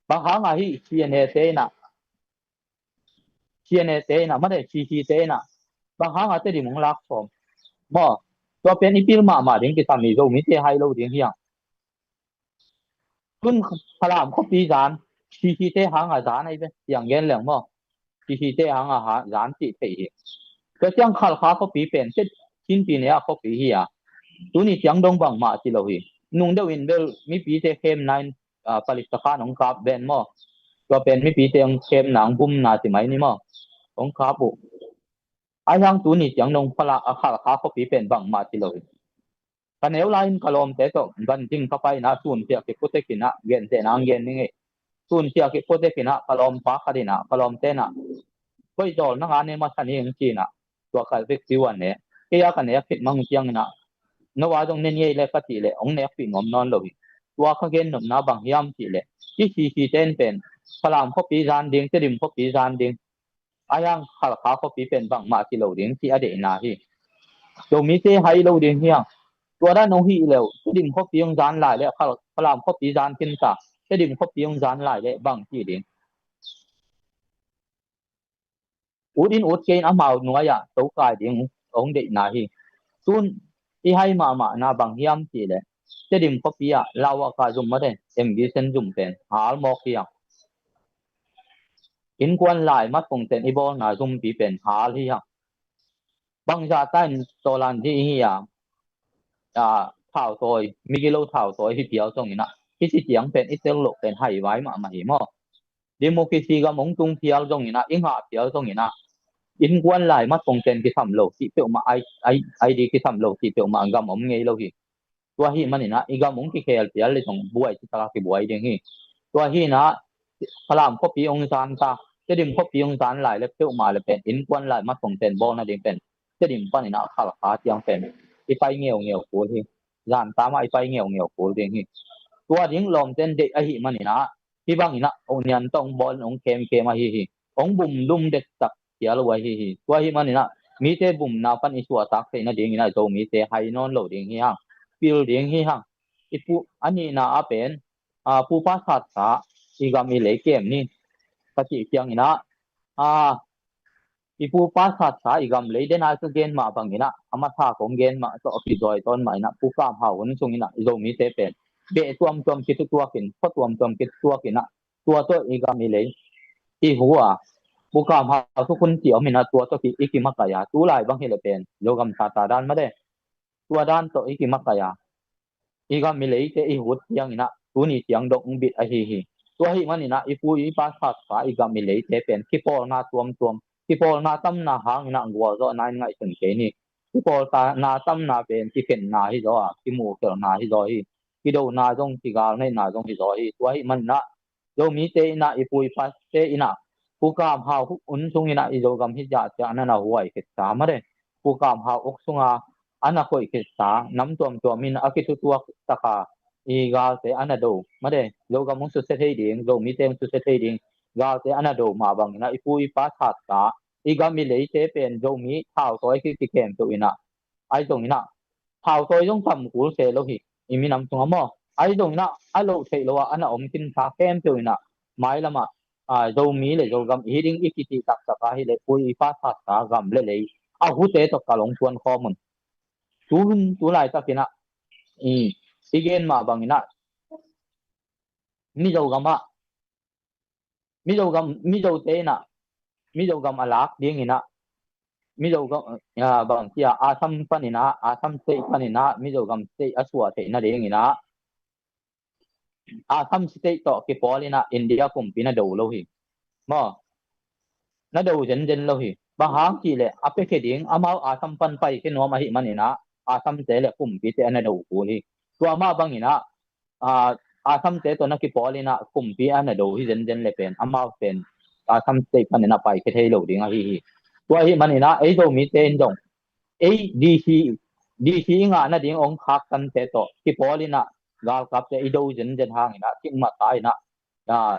Bang hangah hi, C N A te inah, C N A te inah, mate, C C te inah, bang hangah Tedim hong lak sawm? Maw, tua pen i pil mahmah ding kisam hi, Zomite hai lo ding hiang. Tun Falam khuapi zan, C C te hangah zan ahi ve, tiang gen leng maw. C C te hangah ha-, zan cih theih hi. Tua ciang Khalkha khuapi pen, Tet Chin Pi ne a khuapi hi a. Tuni ciang dong bangmah ci lo hi. Nung deuh in bel mipite khemna in, ah, palik takhan hong kap ven maw. Tua pen mipite hong khemna, hong bumna ci mai ni maw. Hong kap uh. Ahi hang tuni ciang dong Fala-, a Khalkha khuapi pen bangmah ci lo hi. Ka neu lai-in ka lawmte tawh van ding ka pai inah, sunsiah kik putek inah, gentehna hong gen ning ei. Sunsiah kik putek inah, ka lawmpa khat inah, ka lawmte inah, koih zawl nang a ne masa ni hong ci inah, tua kal vek piu a ne. Kei a ka nek khit mang ciang inah, no a zong ne ni ei le ka cih leh, hong nekpih nuam nawn lo hi. Tua ka gen nopna bang hiam cih leh, hih C C te in pen, Falam khuapi zan ding, Tedim khuapi zan ding, ahi hang Khalkha khuapi pen bangmah ci lo ding, ci a deihna hi. Zomite hai lo ding hiang. Tua dan hong hih leh, Tedim khuapi hong zan lai leh, Khal-, Falam khuapi zan khinta, Tedim khuapi hong zan lai leh, bang ci ding. Ut in ut kei in amau nuai-ah tokai ding hong deihna hi. Tun i hai mahmahna bang hiam cih leh, Tedim khuapi ah lau a ka zum mate, M V sen zum pen hal mawk hi hang. Innkuan lai matpungten i bawlna zumpi pen hal hi hang. Bangzah ta in tawlan dih hi a, a, thautawi, migilo thautawi hi pial zong inah, hih ci tiang pen i tel loh pen haivai mahmah hi maw. Democracy gam hong tung phial zong inah, i ngah phial zong inah, innkuan lai matpungten kisam lo cih peuhmah, I-, I-, I D kisam lo cih peuhmah gam om ngei lo hi. Tua ahih maninah i gam hong kikhel phial le zong buai citaka kibuai ding hi. Tua hinah Falam khuapi hong zan ta, Tedim khuapi hong zan lai le peuhmah le pen innkuan lai matpungten bawlna ding pen Tedim paninah Khalkha tiang pen i pai ngeungeu kul hi. Zan tamah i pai ngeungeu kul ding hi. Tua ding lawmten deih ahih maninah hih banginah hong nian tawh hong bawl in hong khemkhem ahi hi. Hong bum lum dektak phial uh ahi hi. Tua ahih maninah mite bumna pan i suahtak theih nadinginah Zomite hai nawn lo ding hi hang. Pil ding hi hang. I pu a nihna a pen, a, pupa satsa i gam i lei kem ni ka cih cianginah, a, i pupa satsa i gam lei dena ka gen mah banginah, a masa kong gen mah tawh a kizawi tawn mah inah, Pu Kam Hau hun sunginah Zomite pen beh tuamtuam kitutuakin, khua tuamtuam kitutuakinah, tua tawh i gam i lei i hu a, Pu Kam Hau thukhun ci om inah tua tawh ki, i kimakaih a, tu lai bang hileh pen Zogam sata dan mate, tua dan tawh i kimakaih a, i gam i leite i hut cianginah tuni ciang dong bit ahi hi. Tua ahih maninah i pu i pa satsa i gam i leite pen kipawlna tuamtuam, kipawlna tamna hanginah gualzawhna in ngaihsun kei ni. Kipawlna tamna pen kikhenna hi zaw a, kimuhkhelhna hi zaw hi. Kidona zong, kigalneihna zong hi zaw hi. Tua ahih maninah Zomite inah, i pu i pate inah, Pu Kam Hau hun sunginah i Zogam hih zah ciang a na huai khitsa mate, Pu Kam Hau uk sunga a na khoih khitsa, nam tuamtuam in a kithutuak taka i galte a na do mate, Zogam hong susia thei ding, Zomite hong susia thei ding galte a na do mah banginah i pu i pa satsa i gam i leite pen Zomi thautawi kik kikhempeuh inah, ahi zonginah thautawi zong tam kul se lo hi. I minam sungah maw, ahi zonginah a loh theih lo ah a na om khinsa khempeuh inah mailamah, a, Zomi le Zogam i hi ding i kitih taktak a hileh pu i pa satsa gam le lei a hute tawh kalong tuan khawm un. Tu hun tu laitakinah i, i gen mah banginah Mizo gamah, Mizo gam, Mizote inah, Mizo gam a lak dinginah Mizo gam, ah, bang cia, Assam panin ah, Assam State panin ah Mizo gam state a suah theih nadingin ah Assam State tawh kipawl in ah India kumpi na do lo hi. Maw, na do zenzen lo hi. Bang hang cih leh a piakhia ding amau Assam pan paikhia nuam ahih manin ah Assam te le kumpite a na do kul hi. Tua mah bangin ah, ah, Assam te tawh na kipawl in ah kumpi a na do hi zenzen le pen amau pen Assam State panin ah paikhia thei lo ding ahi hi. Tua ahih manin ah ei Zomite in zong ei DC, DC i ngah nading ong khaktan te tawh kipawl in ah galkapte i do zenzen hangin ah kingmasa in ah, ah,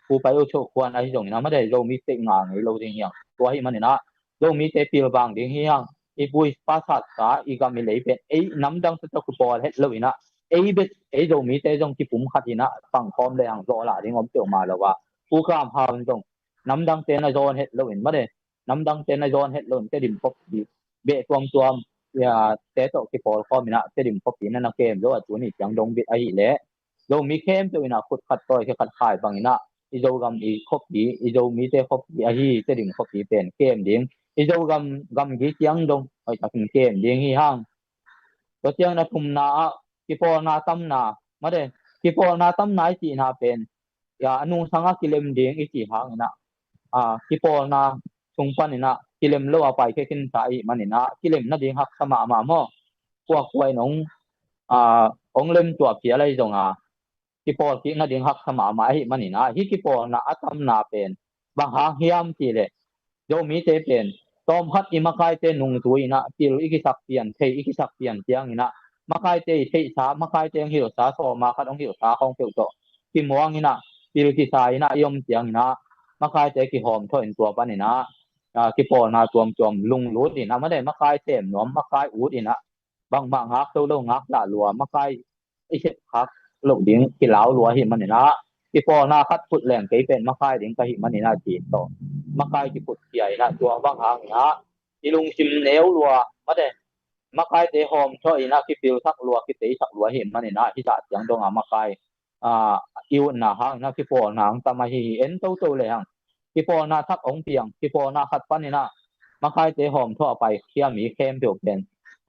Pu Pai U Cho Khuan ahi zongin ah mate Zomi State ngah ngei lo ding hi hang. Tua ahih manin ah Zomite pilvang ding hi hang. I pu i pa satsa i gam i lei pen ei namdangte tawh kipawl het lo in ah ei bek ei Zomite zong kipumkhat in ah pangkhawm le hang zawh lah ding om peuhmah lo a. Pu Kam Hau in zong namdangte na zawn het lo in mate namdangte na zawn het lo in Tedim khuapi beh tuamtuam, ya, te tawh kipawl khawm in ah Tedim khuapi na na kem zo a tuni ciang dong bit ahih leh Zomi khempeuh in ah khut khat tawi khe khat khai bangin ah i Zogam i khuapi, i Zomite khuapi ahi Tedim khuapi pen kem ding. I Zogam gamgi ciang dong hoihtakin kem ding hi hang. Tua ciang na thumna ah kipawlna tamna, mate, kipawlna tamna i cihna pen, ya, a nungsang ah kilem ding i cih hangin ah, ah, kipawlna sung panin ah kilem lo a paikhia khinta ahih manin ah kilem nading haksa mahmah maw. Kuakua in ong, ah, ong lem tuah phial ahi zong a kipawl kik nading haksa mahmah ahih manin ah hih kipawlna a tamna pen bang hang hiam cih leh Zomite pen tawmkhat i makaite nungzui in ah pil i kisak pian, thei i kisak pian ciangin ah makaite i theihsa, makaite hong hilhsa, sawma khat hong hilhsa khawng peuh tawh kimuang in ah pil kisa in ah i om ciangin ah makaite kihawmthawh in tua panin ah, ah, kipawlna tuamtuam lunglut in ah mate makai sem nuam, makai ut in ah bangmah ngak to lo, ngak dah lua, makai i sep khak loh ding kilau lua ahih manin ah kipawlna khat phut leng kei pen makai ding ka hih manin ah ci tawh makai kiphut khia in ah tua bang hangin ah i lungsim neu lua, mate, makaite hawmthawh in ah kipilsak lua, kiteisak lua ahih manin ah hih zah ciang dong a makai, ah, i utna hangin ah kipawlna hong tam ahi hi. En toto le hang kipawlna thak hong piang, kipawlna khat panin ah makaite hawmthawh a paikhia mi khempeuh pen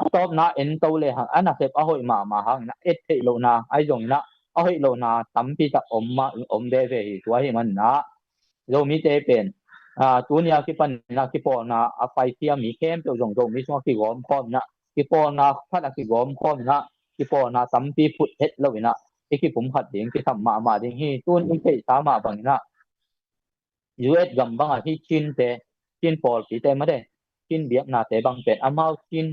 a tawpna en to le hang a nasep a hoih mahmah hangin ah et theih lohna ahi zongin ah a hoih lohna tampi tak om mah, om veve hi. Tua ahih manin ah Zomite pen, ah, tuni a kipanin ah kipawlna a paikhia mi khempeuh zong Zomi sungah kigawm khawm in ah kipawlna khat a kigawm khawm in ah kipawlna tampi phut het lo in ah i kipumkhat ding kisam mahmah ding hi. Tun i theihsa mah bangin ah US gam bangah hih Chin te, Chin pawlpite, mate, Chin biaknate bang pen amau Chin,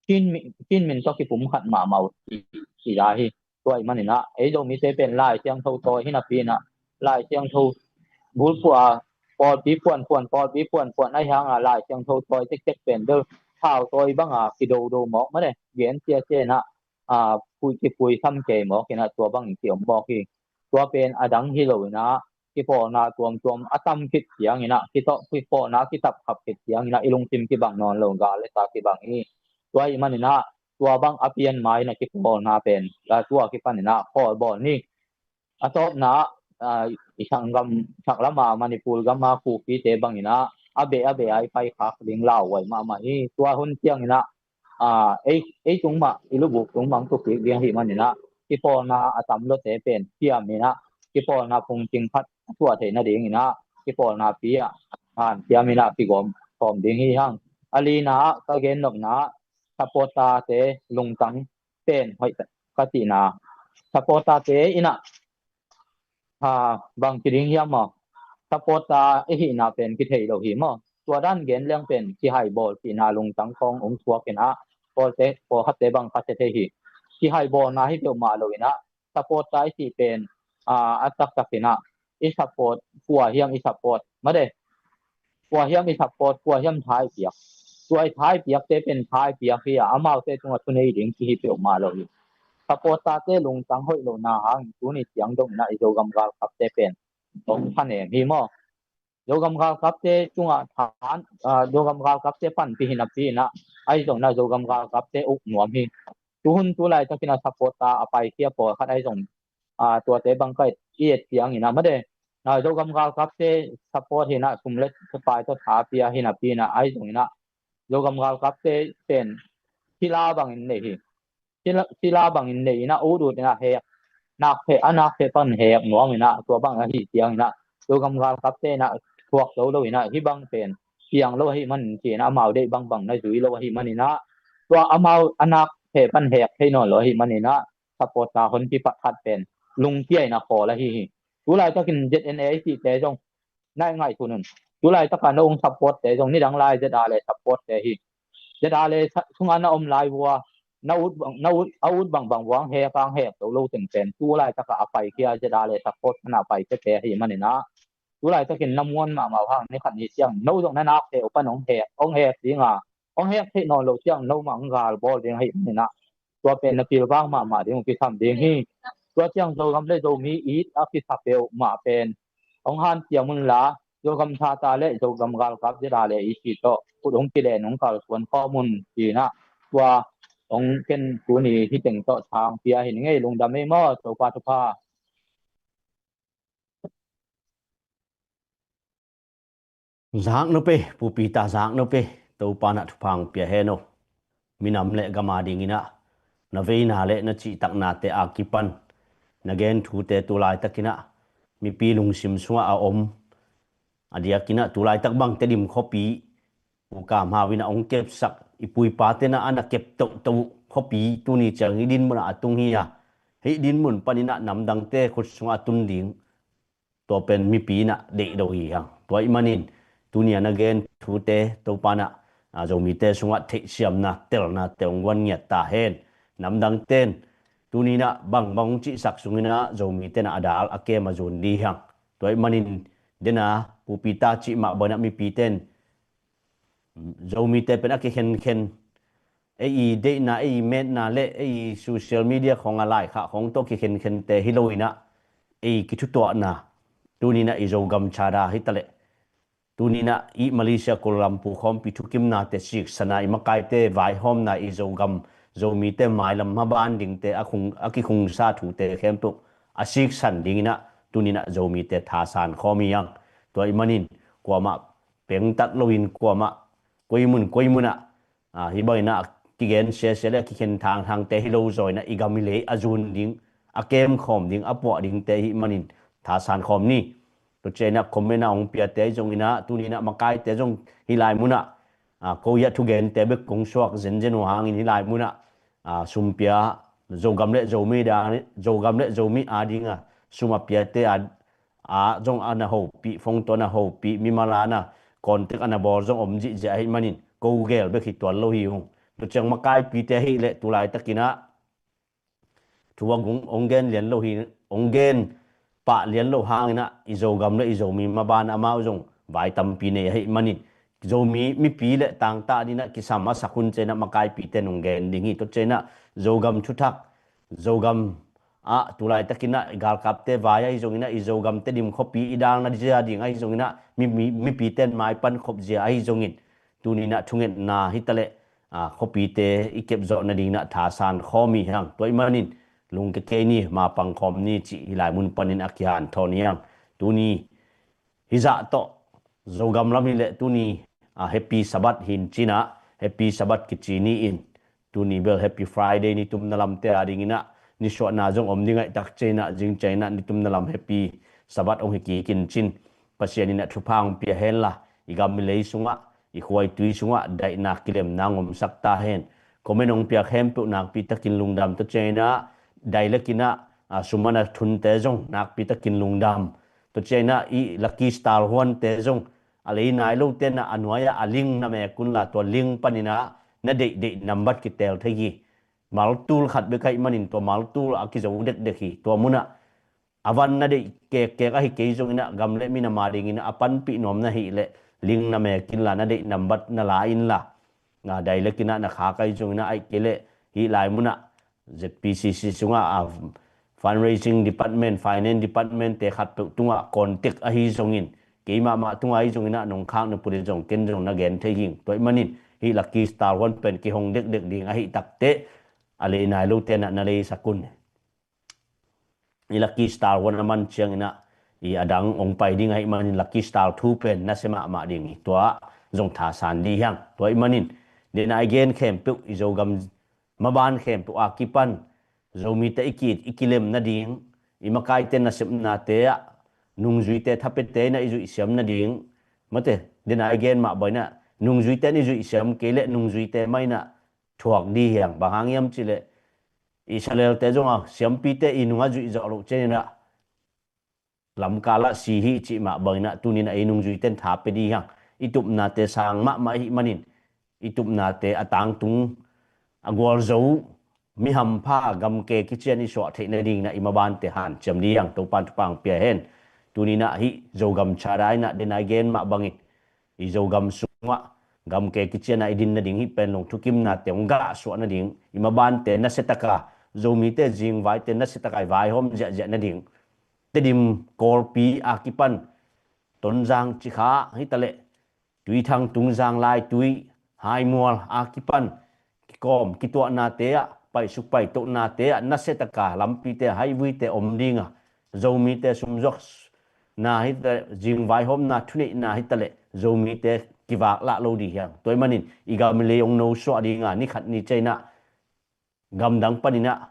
Chin mi-, Chin min tawh kipumkhat mahmah uh hi, hi lai hi. Tua ahih manin ah ei Zomite pen Lai Siangtho tawi hi napi in ah Lai Siangtho bulphuh a pawlpi phuanphuan, pawlpi phuanphuan ahi hang a Lai Siangtho tawi tektek pen bel thau tawi bang a kidodo mawk, mate, gen ciacia in ah, ah, pui, kipui sam kei mawk in ah tua bangin kiom mawk hi. Tua pen a dang hi lo in ah kipawlna tuamtuam a tam khit ciangin ah kitawh, kipawlna kitap khap khit ciangin ah i lungsim kibang nawn lo, gal le sa kibang hi. Tua ahih manin ah tua bang a pian mai in ah kipawlna pen, ah, tua kipanin ah khawl bawl ni. A tawpna ah, ah, i sanggam, saklam a Manipur gam a Kukite bangin ah a beh a beh a i paikhak ding lauhuai mahmah hi. Tua hun ciangin ah, ah, ei, ei tung mah, i lubuk tung mah hong thukik ding ahih manin ah kipawlna a tam luate pen thiam in ah kipawlna phungcing khat a tuah theih nadingin ah kipawlna pi ah hanciam in ah kigawm khawm ding hi hang. A lina ah ka gen nopna ah supporter-te lungtang pen hoih ka cihna, supporter-te in ah, ha, bang ci ding hiam maw? Supporter i hihna pen kithei lo hi maw? Tua dan gen leng pen kihaibawl cihna lungtang khawng hong thuak in ah pawlte, pawlkhatte bang kha sia thei hi. Kihaibawlna hi peuhmah lo in ah supporter i cih pen, ah, a taktak in ah i support, kua hiam i support, mate, kua hiam i support, kua hiam tha i piak. Tua i tha i piakte pen tha i piak hi a, amaute tungah thunei ding kihi peuhmah lo hi. Supporter-te lungtang hoih lohna hangin tuni ciang dong in ah i Zogam galkapte pen hong thanem hi maw? Zogam galkapte tungah than, ah, Zogam galkapte panpih hi napi in ah ahi zongin ah Zogam galkapte uk nuam hi. Tuhun tu laitakin ah supporter a paikhia pawlkhat ahi zong, ah, tuate bang ka i et ciangin ah, mate, ah, Zogam galkapte support hi in ah sum le pai tawh tha pia hi napi in ah ahi zongin ah Zogam galkapte pen sila bangin nei hi. Sila, sila bangin nei inah, ut ut inah hek, nak pheh, a nak pheh pan hek nuam inah, tua bang ahi ciang inah Zogam galkapte inah thuak zo lo inah, hih bang pen piang lo ahi manin ci inah, amau deih bangbang na zui lo ahi man inah, tua amau a nak pheh pan hek thei nawn lo ahi man inah, supporter honpi pakhat pen lungkia inah khawl ahi hi. Tulaitakin Z N A i cihte zong na ngaihsun un. Tulaitaka no ung supportte zong nidang lai Z R le supportte hi. Z R le sungah na om lai vua, na ut bang, na ut, a ut bangbang vua ang hek ang hek to lo teng pen tulaitaka a paikhia Z R le support na paikhia te ahi man inah, tulaitakin na muan mahmah uh hang, ni khat ni ciang no zong na nak pheh uh pan hong hek, hong hek dinga, hong hek theih nawn lo ciang no mah hong galbawl ding ahi man inah, tua pen na pilvang mahmah ding uh kisam ding hi. Tua ciang Zogam le Zomi it a kisa peuhmah pen hong hanciam unla, Zogam thata le Zogam galkap Z R le E C tawh khut hong kilen, hong kalsuan khawm un ci inah, tua hong ken tuni hih teng tawh thang pia hi ning ei. Lungdam ei maw, Topa thupha. Zak nop ei, Pu Peter, zak nop ei. Topa na thupha hong pia hen aw. Minam le gam a ding inah na veina le na cihtaknate a kipan na gen thute tulaitak inah mipi lungsim sungah a om, a diak inah tulaitak bang Tedim khuapi Pu Kam Hau inah hong kepsak, i pu i pate inah a na kep tohtoh uh khuapi tuni ciang hih dinmun ah a tung hi a, hih dinmun pan inah namdangte khut sungah a tun ding, tua pen mipi inah deih lo hi hang. Tua ahih manin tuni a na gen thute Topa inah, a, Zomite sungah theihsiamna, telnate hong guan ngiat ta hen. Namdangten tuni inah bangbang hong cihsak sung inah Zomite inah a dal a kem a zun dih hang. Tua ahih manin dena Pu Peter cih mah bang inah mipiten Zomite pen a kikhenkhen, ei i deihna, ei i metna le ei i social media khawng a laikhak khawng tawh kikhenkhente hi lo inah, ei kithutuahna, tuni inah i Zogam chada hi taleh, tuni inah i Malaysia Kuala Lumpur khawmpi thukimnate siksana, i makaite vaihawmna, i Zogam Zomite mailam maban dingte a khung, a kikhungsa thute khempeuh a siksan ding inah tuni inah Zomite thasan khawm hi hang. Tua ahih manin kuamah pengtat loin kuamah koimun koimun ah, a, hih bang inah kigen siasia le kikhen thangthangte hi lo zaw inah i gam i lei a zun ding, a kemkhawm ding, a puah dingte ahih manin thasan khawm ni. Tua ciang inah comment ah hong piate ahi zong inah, tuni inah makaite zong hih lai munah, a, ko hiah thugente bek kong suak zenzen uh hangin hih lai munah, a, sum pia, Zogam le Zomi dan, Zogam le Zomi a dinga sum a piate a, a zong a na hopih, phone tawh a na hopih, mimal a na contact a na bawl zong om zihziah ahih manin ko gel bek hi tuan lo hi ung. Tua ciang makaipite ahih leh tulaitakin ah thu a gung hong gen lian lo hi, hong gen pah lian lo hangin ah i Zogam le i Zomi maban amau zong vai tampi nei ahih manin Zomi mipi le tangtah dingin ah kisam a sak hun ciang inah makaipite in hong gen ding hi. Tua ciang inah Zogam thuthak, Zogam ah tulaitakin ah i galkapte vai ahi zongin ah, i Zogam Tedim khuapi i dalna zia ding ahi zongin ah, mi, mi, mipite in maipan khop zia ahi zongin, tuni inah thungetna hi taleh, a, khuapite i kepzawh nadingin ah thasan khawm hi hang. Tua ahih manin lungkia kei ni, mapang khawm ni cih hih lai mun panin a kihanthawn hi hang. Tuni hizah tawh Zogam lam hi leh tuni, a, Happy Sabbath hi in cin ah, Happy Sabbath kici ni in, tuni bel Happy Friday, nitumna lamte a dingin ah nisuahna zong om ding ahih tak ciang inah, zing ciang inah nitumna lam Happy Sabbath hong hi kik in cin. Pasian in ah thupha hong pia henla, i gam i lei sungah, i khua i tui sungah daihna kilemna hong omsak ta hen. Comment hong piak khempeuh nakpi takin lungdam. Tua ciang inah dialect in ah, a, sum a na thunte zong nakpi takin lungdam. Tua ciang inah i Lucky Star huante zong, a lei nai lote in ah a nuai-ah a link na mek unla, tua link panin ah na deihdeih nambat kitel thei hi. Maltul khat bek ahih manin tua maltul a kizo dekdek hi. Tua munah a van na deih kekkek ahi kei zongin ah, gam le minam a dingin ah a panpih nuam na hih leh link na mek inla, na deih nambat na la inla, a, dialect in ah na khak ahi zongin ah, ahih kei leh hih lai munah Z P C C sungah, a, fundraising department, finance department te khatpeuh tungah contact ahi zongin, keimah mah tungah ahi zongin ah nong khak na pulin zong ken zong na gen thei hing. Tua ahih manin hih Lucky Star huan pen kihong dekdek ding ahih tak teh, a lei nai lote in ah na leisak un. I Lucky Star huan a man ciang inah i a dang hong pai ding ahih manin Lucky Star two pen nasia mahmah ding hi. Tua zong thasan dih hiang. Tua ih manin, dena i gen khempeuh, i Zogam maban khempeuh a kipan Zomite i ki, i kilem nading, i makaite nasepnate ah nungzuite thapiate inah i zuihsiam nading, mate, dena i gen mah bang inah nungzuite in i zuihsiam kei leh nungzuite mah inah thuak dih hiang. Bang hang hiam cihleh Israelte zong a siampite i nungah zuih zawh loh cianinah lamkalah si hi cih mah bang inah tuninah i nungzuite in tha pia dih hiang. I tupnate sang mahmah ahih manin i tupnate a tangtung, a gualzo, mi hampha, gamke kician i suah theih nadinginah i mabante hanciam dih hiang. Topan thupha hong pia hen. Tuninah hih Zogam Charter inah dena i gen mah bangin i Zogam sungah gamke kician a i din nading hih pen long thukimnate hong gahsuah nading, i mabante nasiataka, Zomite zingvaite nasiataka i vaihawm ziahziah nading, Tedim Kawlpi a kipan Tonzang, Cikha hitaleh, Tuithang, Tungzang, Laitui, Haimual a kipan kikawm kituahnate ah, paisuk paitohnate ah nasiataka lampite, highwayte om dinga, Zomite sumzuak na hitaleh, zingvaihawmna thuneihna hitaleh Zomite kivak lah lo dih hiang. Tua ih manin i gam i lei hong nosuah dinga, nikhat ni cianginah gamdang paninah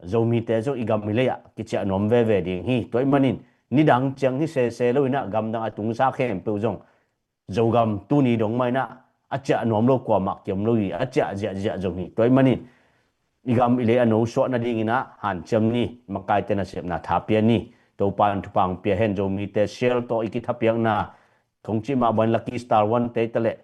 Zomite zong i gam i lei ah kiciah nuam veve ding hi. Tua ih manin nidang ciang hi sese lo inah gamdang a tungsa khempeuh zong Zogam tuni dong mah inah a ciah nuam lo kuamah kiam lo hi, a ciah ziahziah zong hi. Tua ih manin i gam i lei a nosuah nadinginah hanciam ni, makaite nasepna tha pia ni. Topan thupha hong pia hen. Zomite share tawh i kithapiakna, kong cih mah bangin Lucky Star One te hitaleh,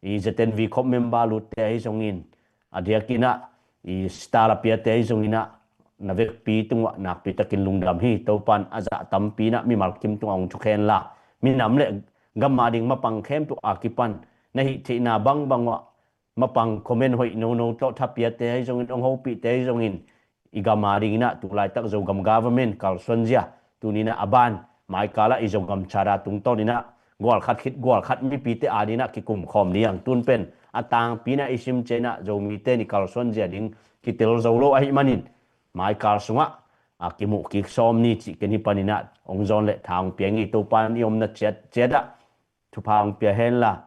i Z N V khop member lutte ahi zongin, a diakinah i star a piate ahi zonginah na vekpi tungah nakpitakin lungdam hi. Topan a zah tampi inah mimal kim tungah hong thukhen la, minam le gam a ding mapang khempeuh a kipan na hih theihna bangbang uah mapang comment hoih nono tawh thapiate ahi zongin, hong hopihte ahi zongin, i gam a dinginah tulaitak Zogam government kalsuanzia tuninah a ban maikalah i Zogam Charter tungtawninah gualkhat khit gualkhat mipite a dinginah kikumkhawm dih hiang. Tun pen a tangpi inah i sim cianginah Zomite in i kalsuanzia ding kitel zo lo ahih manin maikal sungah a kimuh kik sawm ni cih ken hi paninah hong zawn le tha hong pia ing. I Topan i omna ciat ciatah thupha hong pia hen la,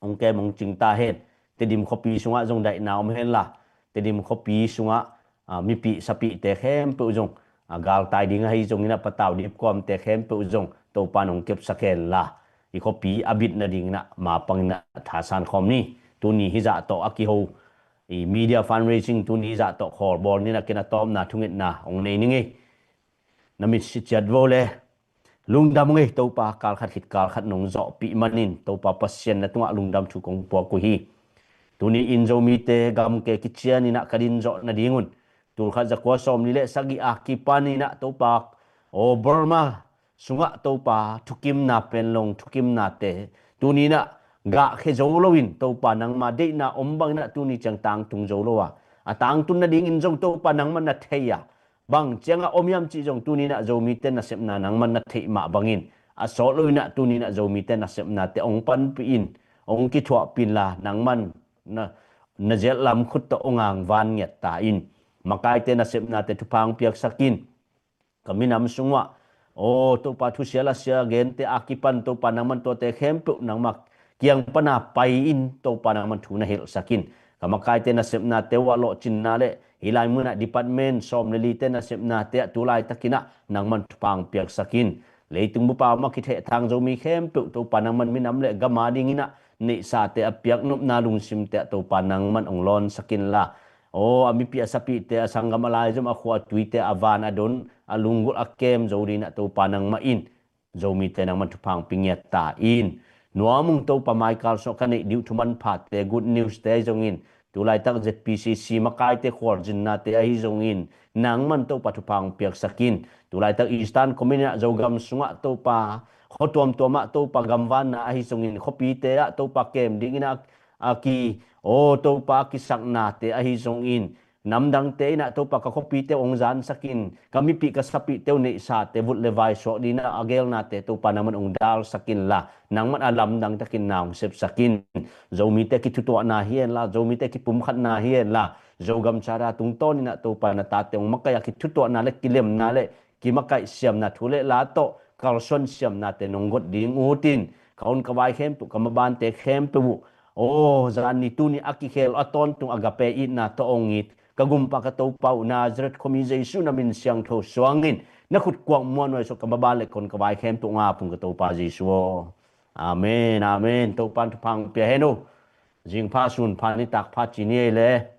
hong kem hong cing ta hen. Tedim khuapi sungah zong daihna om hen la, Tedim khuapi sungah a mipih sapihte khempeuh zong a galtai ding ahi zonginah patau dipkuamte khempeuh zong Topan hong kepsak hen la, i khuapi a bit nadinginah mapanginah thasan khawm ni. Tuni hizah tawh a kiho i media fundraising tuni hizah tawh khawlbawl ninah ken a tawpna thungetna hong nei ning ei. Na mitsi ciat vo le lungdam ngei. Topa kalkhat khit kalkhat nong zawhpih manin Topa Pasian na tungah lungdam thu kong puak uh hi. Tuni in Zomite gamke kicianinah ka din zawh nadingun tulkhat zakua sawmli le sagih a kipaninah Topa aw Burma sungah Topa thukimna pen long thukimnate tuninah gahkhia zo loin Topa nangma deihna om banginah tuni ciang tangtung zo lo a, a tangtun nadingin zong Topa nangman na thei a, bang ciangah om hiam cih zong tuninah Zomite nasepna nangman na theih mah bangin a sawt loinah tuninah Zomite nasepnate hong panpih in, hong kithuahpih inla nangman na, na zelhlam khut tawh hong angvan ngiat ta in. Makaite nasepnate thupha hong piaksak in. Ka minam sungah aw Topa thusia lasia gente a kipan Topa nangman tuate khempeuh nangma kiang pana pai in Topa nangman thu na hilhsak in. Ka makaite nasepnate uh a lawhcinna le hih lai munah department sawm le lite nasepnate ah tulaitakinah nangman thupha hong piaksak in. Leitung bupa mah kithehthang Zomi khempeuh Topa nangman minam le gam a dinginah neihsate a piaknopna lungsimte ah Topa nangman hong lawnsak inla, aw a mipih a sapihte, a sanggam a laizom, a khua a tuite, a van a don, a lunggulh a kem zo dinginah Topa nangmah in Zomite nangman thupha hong pia ngiat ta in. Nuamung Topa maikal sungah ka neih dih uh thu manphate, good news te ahi zongin, tulaitak Z P C C makaite khualzinnate ahi zongin nangman Topa thupha hong piaksak in. Tulaitak Eastern Community ah Zogam sungah Topa khua tuamtuamah Topa gamvanna ahi zongin, khuapite ah Topa kem dingin a, a ki aw Topa a kisaknate ahi zongin, namdangte inah Topa ka khuapite uh hong zansak in, ka mipih ka sapihte uh neihsate vut le vai suak dinginah a gelnate Topa nangman hong dalsak inla, nangman a lamdang takin na hong sepsak in. Zomite kithutuahna hi henla, Zomite kipumkhatna hi henla, Zogam Charter tungtawninah Topa na tate hong makaih a kithutuahna le kilemna le kimakaih siamna thu le la tawh kalsuan siamnate nong got ding utin, ka hun ka vai khempeuh, ka mabante khempeuh uh, aw, zan ni tuni a kikhel a tawntung agape itna tawh hong it ka gumpa ka Topa uh Nazareth khuami Jesu na min siangtho suangin na khut kuak muanhuai sua ka maban le ka hun ka vai khempeuh ngapung ka Topa Jesu aw. Amen, amen. Topan thupha pia hen uh. Zingpha sunpha nitak pha ci ni ei le.